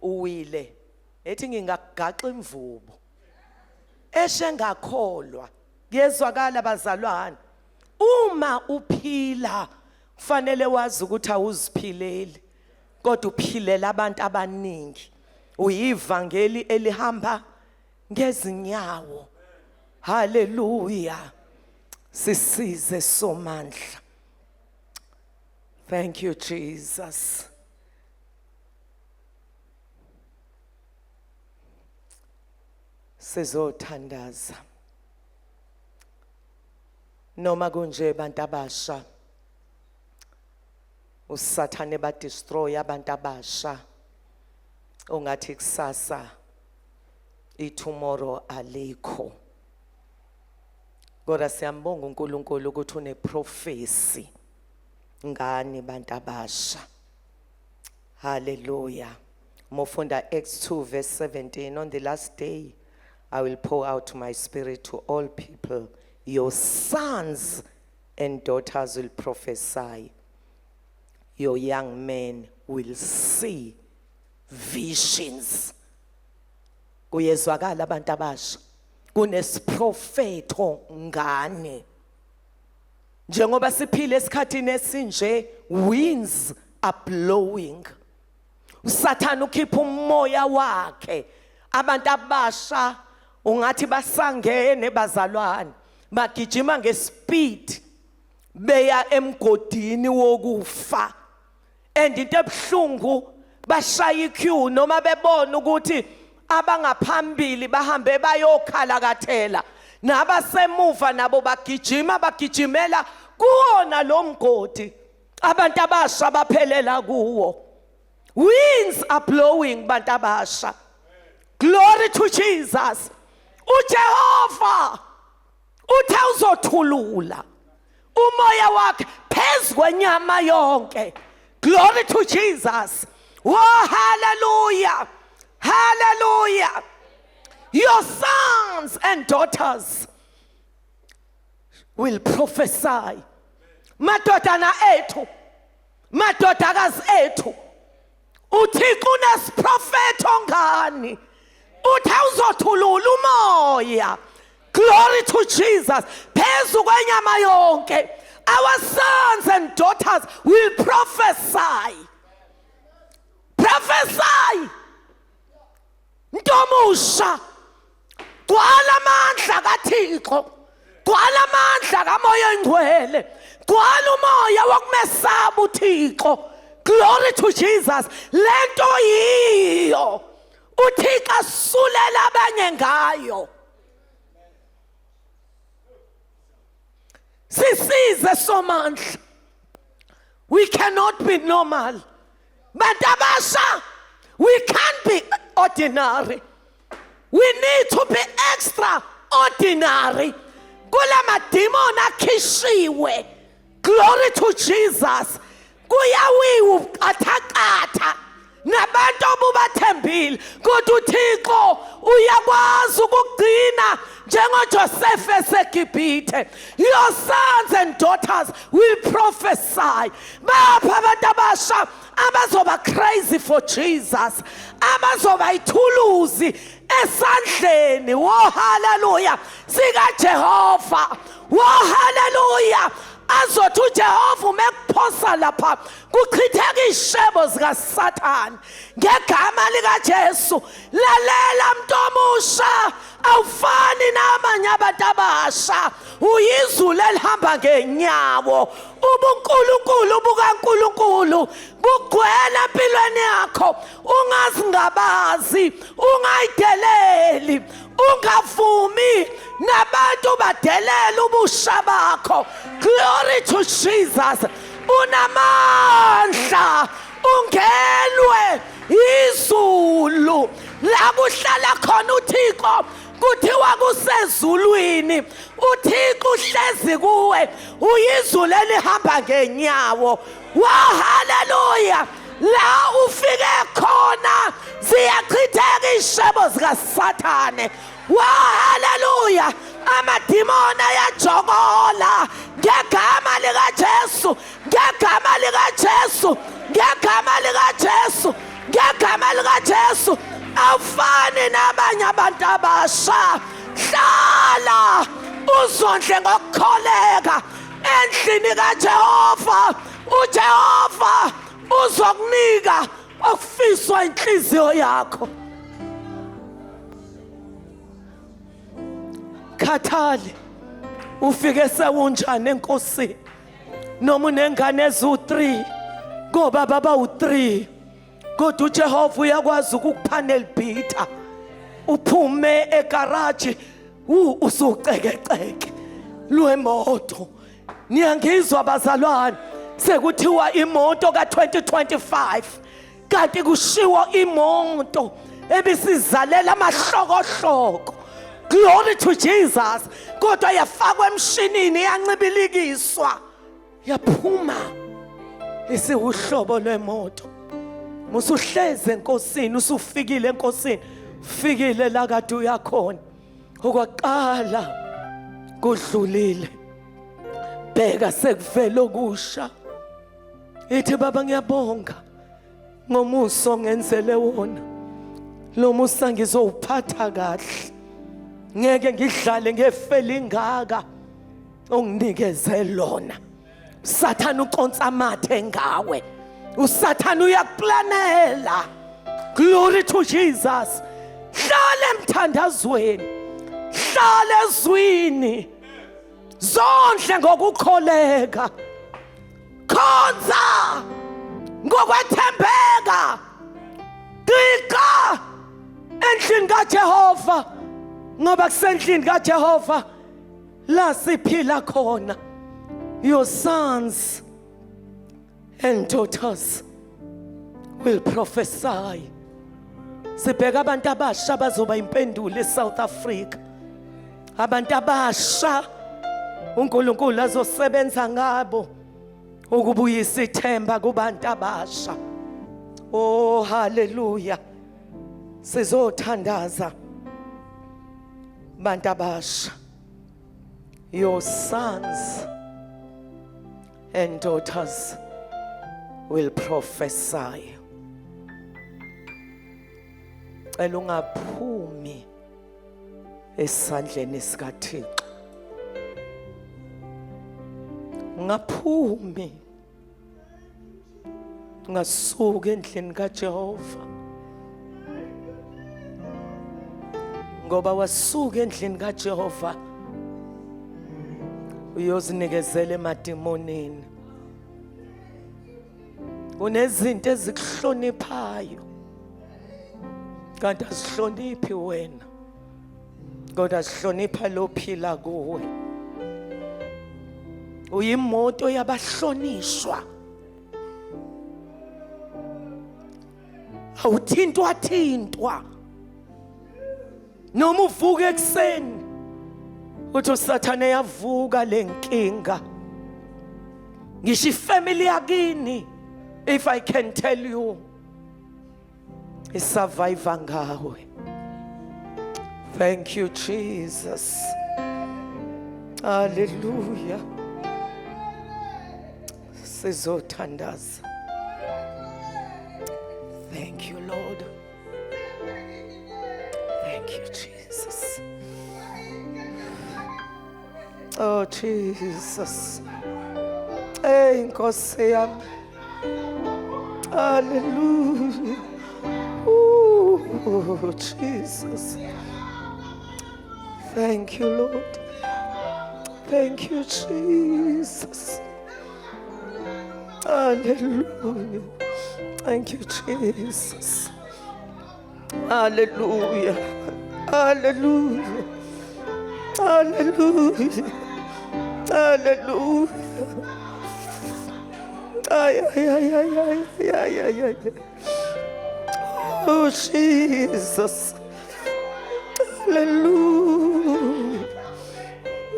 uwile, ethi ngingakugaxa imvubu." Eshe ngakholwa. Kuyezwakala, bazalwane? Uma uphila kufanele wazi ukuthi awuziphileli, kodwa uphilela abantu abaningi. Uyivangeli elihamba ngezinyawo. Haleluya! Sisize, Somandla. Thank you, Jesus. Sizothandaza. Noma kunje, bantu abasha, usathane ba destroy abantu abasha. Ongathi kusasa, itomorrow alikho, kodwa siyambonga uNkulunkulu ukuthi uneprophecy ngani, bantu abasha. Haleluya! Mofunda Acts 2 verse 17, "On the last day I will pour out my spirit to all people. Your sons and daughters will prophesy. Your young men will see visions." Kuyezwakala, abantu abasha? Kunesiprofetho ngani. Njengoba siphila esikhathini esinje, winds are blowing. Usathana ukhipha umoya wakhe. Abantu abasha ungathi basangene, bazalwane, bagijima ngespeed beya emgodini wokufa. And into ebuhlungu, bashaya iqueue noma bebona ukuthi abangaphambili bahambe bayokhala kathela, nabasemuva nabo bagijima, bagijimela kuwona lo mgodi. Abantu abasha baphelela kuwo. Winds are blowing, bantu abasha. Glory to Jesus! UJehova uthe uzothulula umoya wakhe phezu kwenyama yonke. Glory to Jesus! Oh, hallelujah, hallelujah! Your sons and daughters will prophesy. Madodana ethu, madodakazi ethu, uThixo unesiprofetho ngani. Uthe uzothulula umoya, glory to Jesus, phezu kwenyama yonke. Our sons and daughters will prophesy. Prophesy, ntomusha. Gcwala amandla kaThixo, gcwala amandla kaMoya oNgcwele, gcwala umoya wokumesaba uThixo. Glory to Jesus! Lento yiyo uThixo asulela abanye ngayo. Sisize, Somandla. We cannot be normal, bantu abasha. We can't be ordinary. We need to be extraordinary. Kula madimoni akhishiwe. Glory to Jesus! Kuyawiwa uqathaqatha nabantu obubathembile, kodwa uThixo uyakwazi ukugcina njengoJoseph eseGibhithe. Your sons and daughters will prophesy. Bapha abantu abasha abazoba crazy for Jesus, abazoba ithuluzi esandleni, wo haleluya, sikaJehova. Wo haleluya! Azothi uJehova uma ekuphosa lapha, kuchitheka ishebo zikaSathane ngegama likaJesu. Lalela, mntu omusha, awufani namanye abantu abasha. Uyizulu elihamba ngenyawo. Ubunkulunkulu bukaNkulunkulu bugcwele empilweni yakho. Ungazingabazi, ungayideleli, ungavumi nabantu badelela ubusha bakho. Glory to Jesus! Unamandla, ungenwe izulu la kuhlala khona uThixo. Kuthiwa kusezulwini, uThixo uhlezi kuwe. Uyizulu elihamba ngenyawo. Wa haleluya! La ufike khona ziyachitheka ishebo zika zikaSathane. Wa haleluya, amadimoni ayajokola ngegama likaJesu, ngegama likaJesu, ngegama likaJesu, ngegama likaJesu. Awufani nabanye abantu abasha. Hlala uzondle ngokukholeka endlini kaJehova. UJehova uzokunika okufiswa inhliziyo yakho. Khathali ufike sewunjani enkosini, noma unengane eziwu-3 ngoba baba u-3, kodwa uJehova uyakwazi ukukuphanela bhitha uphume egaraji usucekeceke lwemoto. Niyangizwa bazalwane, sekuthiwa imoto ka-2025 kanti kushiwo imoto ebisizalela amahlokohloko. Glory to Jesus. Kodwa yafakwa emshinini, yancibilikiswa, yaphuma isiwuhlobo lwemoto. Musuhleze enkosini, usufikile enkosini, fikile la kade uyakhona. Okwaqala kudlulile, bheka sekuvele okusha. Ithi baba ngiyabonga ngomusa ongenzele wona, lo musa ngizowuphatha kahle, ngeke ngidlale ngefeli ingaka onginikeze lona. Sathane uconsa amathe ngawe, uSathane uyakuplanela. Glory to Jesus. Hlala emthandazweni, hlala ezwini, zondle ngokukholeka, khonza ngokwethembeka, qiqa endlini kaJehova, ngoba kusendlini kaJehova la siphila khona. Your sons and daughters will prophesy. Sibheka abantu abasha bazoba impendulo eSouth Africa, abantu abasha uNkulunkulu azosebenza ngabo ukubuyisa ithemba kubantu abasha. Oh haleluya, sizothandaza bantu abasha. Your sons and daughters will prophesy. Cela ungaphumi esandleni sikaThixo, ungaphumi, ungasuki endlini kaJehova, ngoba wasuka endlini kaJehova uyozinikezela emadimonini. Unezinto ezikuhloniphayo kanti azihloniphi wena, kodwa sihlonipha lophila kuwe. Uyimoto yabahlonishwa, awuthintwa thintwa. Noma uvuka ekuseni uthi uSathane yavuka lenkinga, ngisho ifamily yakini, if I can tell you, isurvive ngawe. Thank you Jesus. Hallelujah. Sizothandaza. Thank you Lord. Thank you Jesus. Oh Jesus. Hey Nkosi yami. Hallelujah. Ooh, Jesus. Thank you Lord. Thank you Jesus. Hallelujah. Thank you Jesus. Hallelujah. Hallelujah. Hallelujah. Hallelujah. Ay, ay, ay, ay, ay, ay, ay, ay. Oh, Jesus. Hallelujah.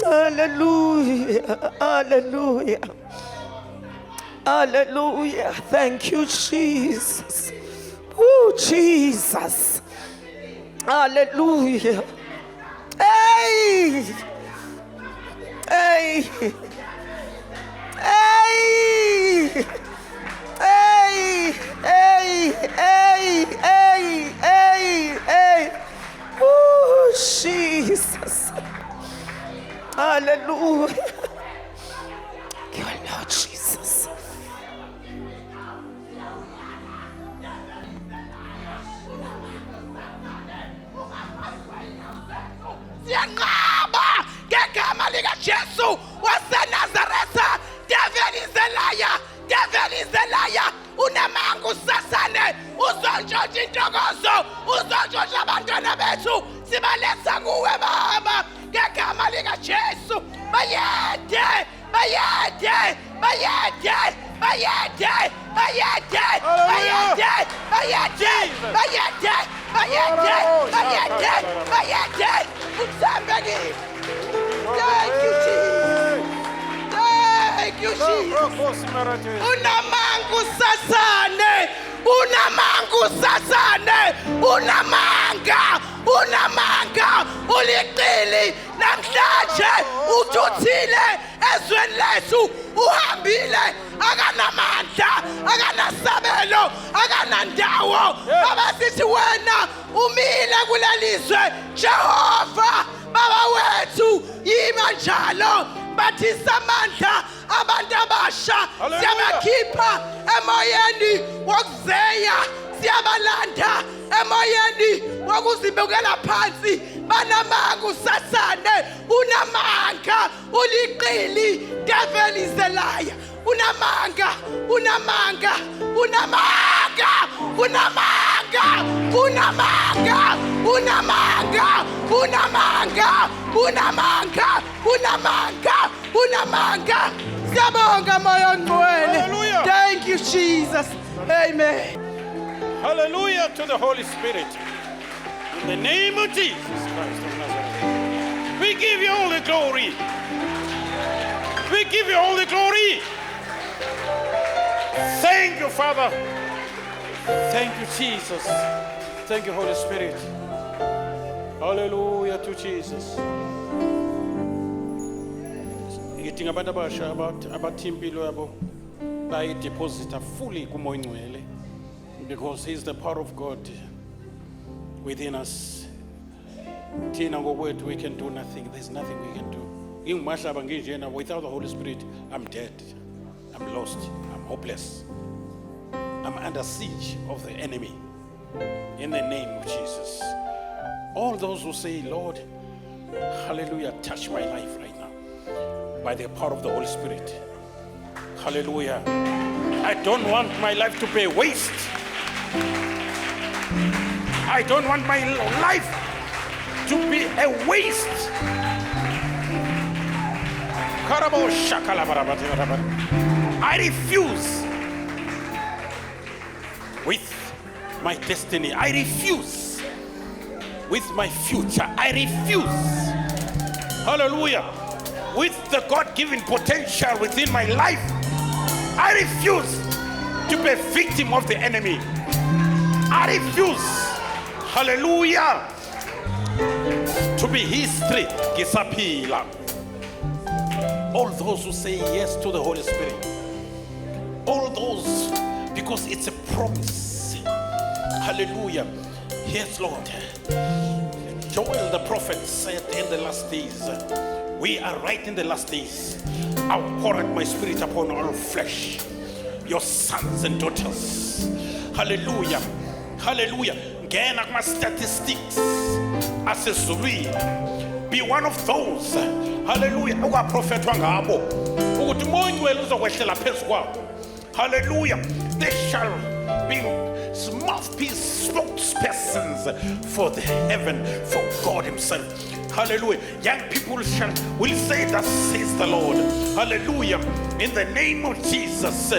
Hallelujah. Hallelujah. Hallelujah. Thank you, Jesus. Oh, Jesus. Hallelujah. Hey! Hey! Hey! Hey! Hey! Hey! Hey! Hey! Hey! Oh, Jesus. Hallelujah. Your Lord Jesus.
Siyanqaba ngegama likaJesu waseNazaretha. Devil is a liar, devil is a liar. Unamanga usasane, uzontshontsha intokozo, uzontshontsha abantwana bethu. Sibaletha kuwe Baba ngegama likaJesu. Bayede, bayede, bayede, bayede, bayede, bayede, bayede, bayede, bayede, bayede, bayede. Uthembekile. Thank you, Jesus. Thank you, Jesus. Unamanga usasane, unamanga usasane, unamanga, unamanga, uliqili namhlanje uthuthile ezweni lethu, uhambile, akanamandla, akanasabelo, akanandawo. Baba, sithi wena umile kulelizwe. Jehova Baba wethu, yima njalo, bathisa amandla abantu abasha.
Hallelujah.
Siyabakhipha emoyeni wokuzeya, siyabalanda emoyeni wokuzibukela phansi. Banamanga usasane, unamanga, uliqili. Devil is a liar. Unamanga, unamanga, unamanga, unamanga, unamanga, unamanga, unamanga, unamanga, unamanga, unamanga. Siyabonga Moya oNgcwele.
Hallelujah.
Thank you, Jesus. Amen.
Hallelujah to the Holy Spirit. In the name of Jesus Christ of Nazareth. We give you all the glory. We give you all the glory. Thank you, Father. Thank you, Jesus. Thank you, Holy Spirit. Hallelujah to Jesus. Ngidinga abantu abasha abathi impilo yabo bayideposita fully kuMoya Ongcwele, because he's the power of God within us. Thina ngokwethu we can do nothing. There's nothing we can do. Ngingumahlaba nginjena, without the Holy Spirit I'm dead, I'm lost, I'm hopeless, I'm under siege of the enemy. In the name of Jesus, all those who say, "Lord, hallelujah, touch my life right now by the power of the Holy Spirit. Hallelujah. I don't want my life to be a waste. I don't want my life to be a waste." Karabo shakalabarabarabarabara. I refuse with my destiny. I refuse with my future. I refuse. Hallelujah. With the God-given potential within my life, I refuse to be a victim of the enemy. I refuse, hallelujah, to be history. Ngisaphila. All those who say yes to the Holy Spirit, all those, because it's a promise. Hallelujah. Yes, Lord. Joel the prophet said in the last days, we are right in the last days, "I'll pour out my spirit upon all flesh, your sons and daughters." Hallelujah. Hallelujah. Ngena kuma statistics asezulwini. Be one of those. Hallelujah. Okwaprofethwa ngabo ukuthi uMoya Ongcwele uzokwehlela phezu kwabo. Hallelujah. They shall be mouthpiece spokespersons for the heaven, for God Himself. Hallelujah. Young people shall will say, "Thus says the Lord." Hallelujah. In the name of Jesus,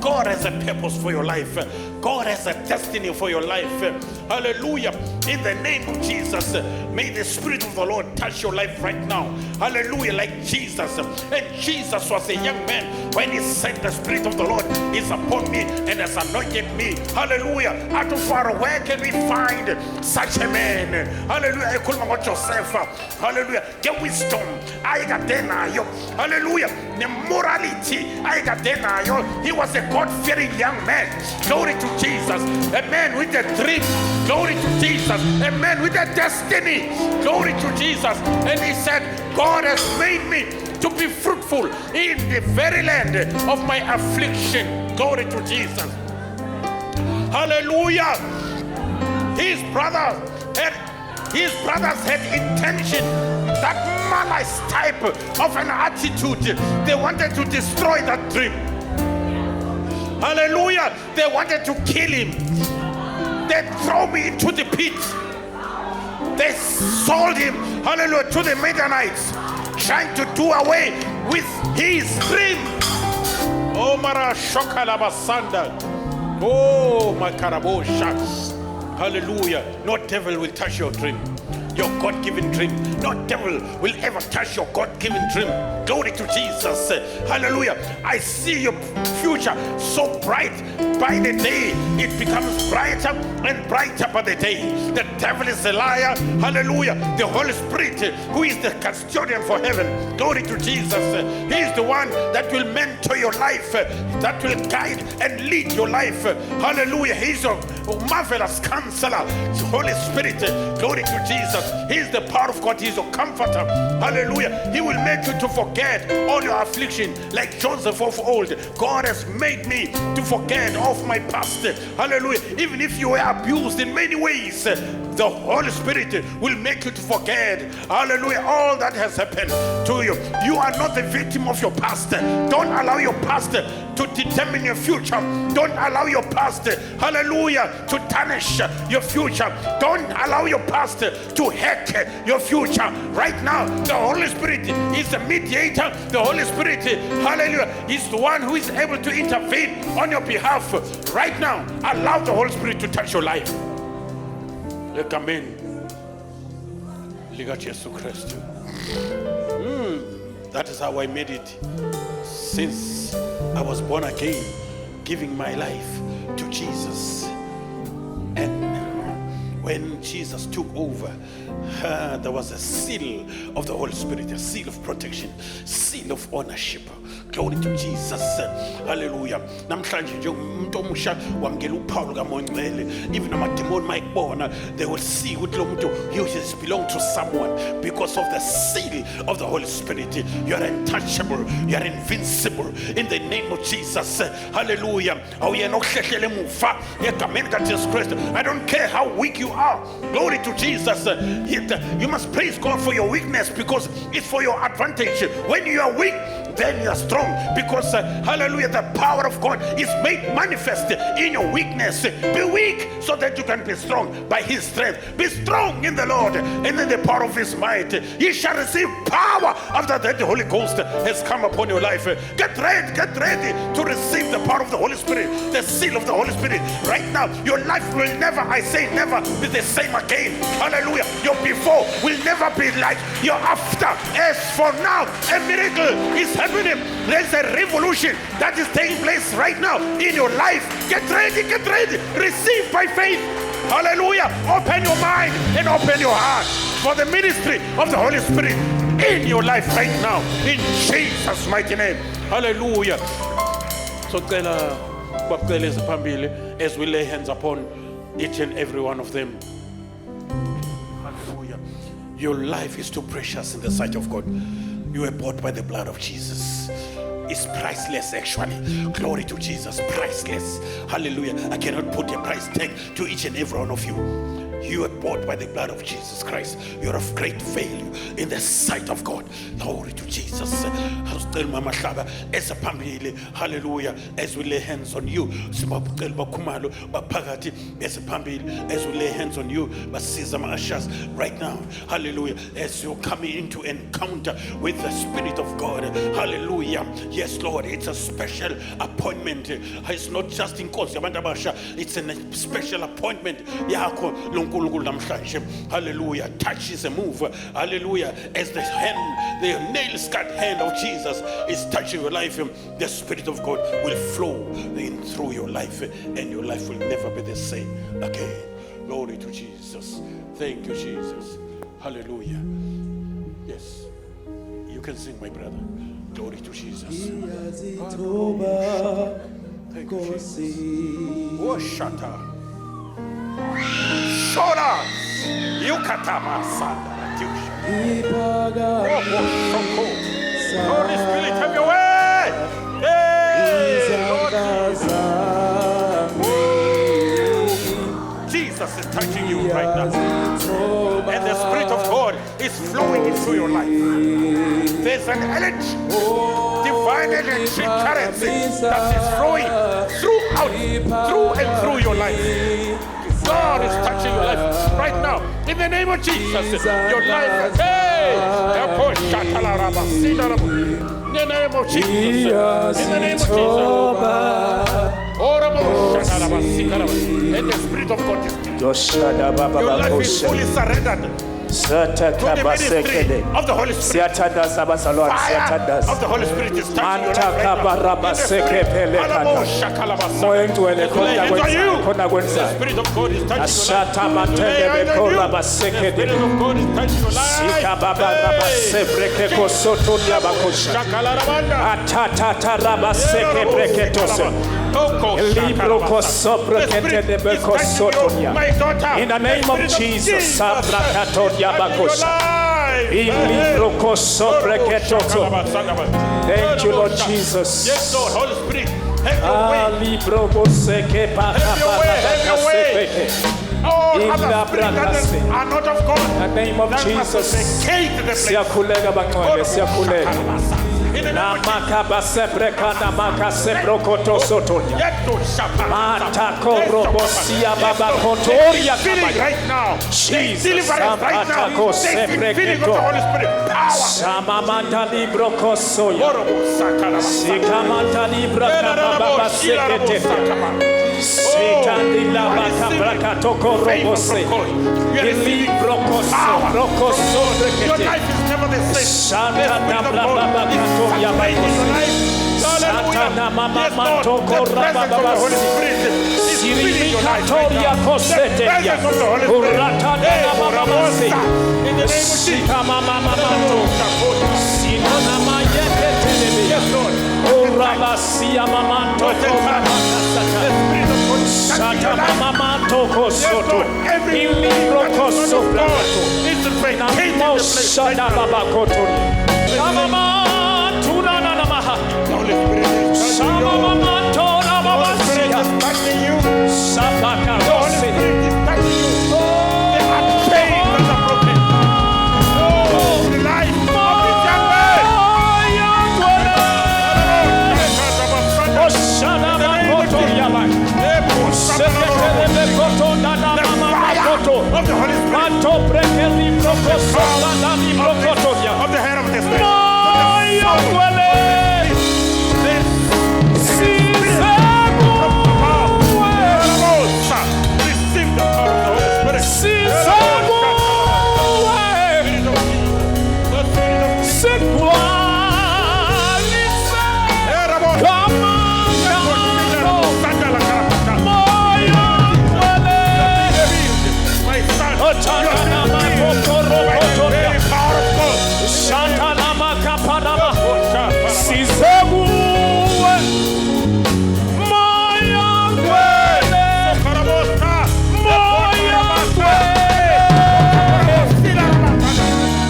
God has a purpose for your life. God has a destiny for your life. Hallelujah. In the name of Jesus, may the Spirit of the Lord touch your life right now. Hallelujah. Like Jesus. And Jesus was a young man when he said, the Spirit of the Lord is upon me and has anointed me. Hallelujah. Out of far, where can we find such a man? Hallelujah. Ekhuluma ngoJoseph. Hallelujah. Get wisdom. Ayekade nayo. Hallelujah. The morality. Ayekade nayo. He was a God-fearing young man. Glory to Jesus. A man with a dream. Glory to Jesus. A man with a destiny. Glory to Jesus. And he said, God has made me to be fruitful in the very land of my affliction. Glory to Jesus. Hallelujah. His brothers had intention, that malice type of an attitude. They wanted to destroy that dream. Hallelujah. They wanted to kill him. They throw me into the pit. They sold him, hallelujah, to the Midianites, trying to do away with his dream. Oh, Mara Shokalabasanda. Oh, my Karabosha. Hallelujah. No devil will touch your dream. Your God-given dream. No devil will ever touch your God-given dream. Glory to Jesus. Hallelujah. I see your future so bright by the day. It becomes brighter and brighter by the day. The devil is a liar. Hallelujah. The Holy Spirit, who is the custodian for heaven. Glory to Jesus. He is the one that will mentor your life, that will guide and lead your life. Hallelujah. He is a marvelous counselor. Holy Spirit. Glory to Jesus. He is the power of God. He is your comforter. Hallelujah. He will make you to forget all your affliction, like Joseph of old. God has made me to forget of my past. Hallelujah. Even if you were abused in many ways, the Holy Spirit will make you to forget, hallelujah, all that has happened to you. You are not the victim of your past. Don't allow your past to determine your future. Don't allow your past, hallelujah, to tarnish your future. Don't allow your past to hack your future. Right now, the Holy Spirit is the mediator. The Holy Spirit, hallelujah, is the one who is able to intervene on your behalf. Right now, allow the Holy Spirit to touch your life. Egameni lika Jesu Kristu. That is how I made it since I was born again, giving my life to Jesus. And when Jesus took over, there was a seal of the Holy Spirit, a seal of protection, seal of ownership. Glory to Jesus. Hallelujah. Namhlanje nje umuntu omusha wamukela uphawu lukaMoya Ongcwele. Even amademoni mayekubona, they will see ukuthi lo muntu, he just belong to someone because of the seal of the Holy Spirit. You are untouchable. You are invincible in the name of Jesus. Hallelujah. Awuyena okuhlehlela emuva egameni kaJesu Kristu. I don't care how weak you are. Glory to Jesus. You must praise God for your weakness, because it's for your advantage. When you are weak, then you are strong, because hallelujah, the power of God is made manifest in your weakness. Be weak so that you can be strong by his strength. Be strong in the Lord and in the power of his might. Ye shall receive power after that the Holy Ghost has come upon your life. Get ready to receive the power of the Holy Spirit, the seal of the Holy Spirit. Right now, your life will never, I say never, be the same again. Hallelujah. Your before will never be like your after. As for now, a miracle is happening. There's a revolution that is taking place right now in your life. Get ready, get ready. Receive by faith. Hallelujah. Open your mind and open your heart for the ministry of the Holy Spirit in your life right now. In Jesus' mighty name. Hallelujah. So as we lay hands upon each and every one of them. Hallelujah. Your life is too precious in the sight of God. You were bought by the blood of Jesus. It's priceless, actually. Glory to Jesus. Priceless. Hallelujah. I cannot put a price tag to each and every one of you. You are bought by the blood of Jesus Christ. You're of great value in the sight of God. Glory to Jesus. Asicela Mama Hlaba eze phambili. Hallelujah. As we lay hands on you. Sibacela bakhumalo baphakathi bese phambili. As we lay hands on you, basiza ama-ushers right now. Hallelujah. As you come into encounter with the Spirit of God. Hallelujah. Yes, Lord, it's a special appointment. It's not just inkonzo yabantu abasha. It's a special appointment yakho loNkulunkulu namhlanje. Hallelujah. Touch is a move. Hallelujah. As the hand, the nail-scarred hand of Jesus is touching your life, the Spirit of God will flow in through your life, and your life will never be the same again. Glory to Jesus. Thank you, Jesus. Hallelujah. Yes. You can sing, my brother. Glory to Jesus. Thank you, Jesus. Oh, shata. Shora. Yukatama sanda. Holy Spirit, have your way. Hey, Lord Jesus. Jesus is touching you right now. And the Spirit of God is flowing into your life. There's an energy, divine energy currency that is flowing throughout, through and through your life. God is touching your life right now. In the name of Jesus, your life. Hey! In the name of Jesus. In the name of Jesus. And the Spirit of God is your life is fully surrendered to the ministry of the Holy Spirit. Fire of the Holy Spirit is touching your life right now. The Spirit of God is touching your life. The Spirit of God is touching your life.
In the name of Jesus, thank you, Lord Jesus.
Yes, Lord, Holy Spirit, have your way. Have your way, have your way. All other spirits that are not of God.
In the name of Jesus. Siyakhuleka bangcwele, siyakhuleka.
Right now, Jesus, right now, the Holy Spirit, power. Your life is never the same. The Spirit of God is saturating your life. Hallelujah. Yes, Lord, the presence of the Holy Spirit is filling your life right now. The presence of the Holy Spirit. In the name of Jesus. Yes, Lord. The Spirit of God is touching your life. Yes, Lord. Everything that is not of God is vacating the place right now. The Holy Spirit is touching you. The Holy Spirit is touching you. The Holy Spirit is touching you. There are chains that are broken. Oh, the life of this young man. The fire of the Holy Spirit. Of the head of the snake. Receive the power of the Holy Spirit. The Spirit of Jesus. My son, you are by the very power of God.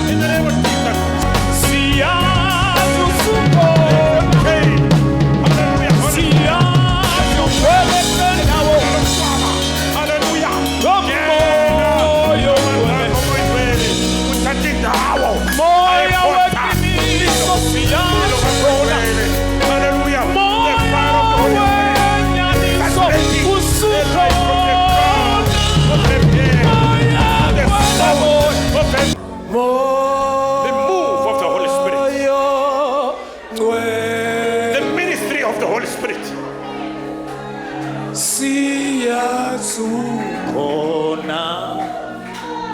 In the name of Jesus. Hallelujah. Hallelujah.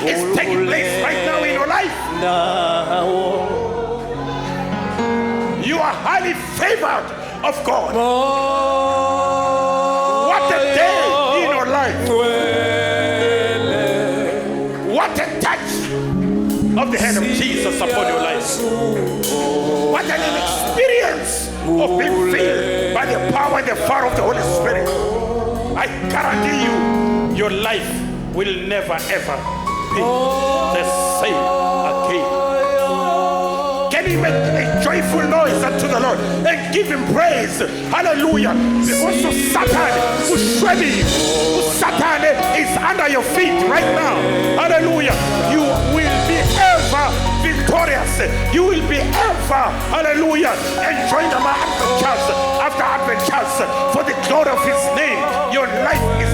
is taking place right now in your life.
Ndawo
You are highly favored of God. What a day in your life. What a touch of the hand of Jesus upon your life. What an experience of being filled by the power and the fire of the Holy Spirit. I guarantee you, your life will never ever be the same again. Can you make a joyful noise unto the Lord and give him praise? Hallelujah. Because of Satan, ushwebile. Satan is under your feet right now. Hallelujah. You will be ever victorious. You will be ever, hallelujah, enjoying the adventures after adventures for the glory of his name. Your life is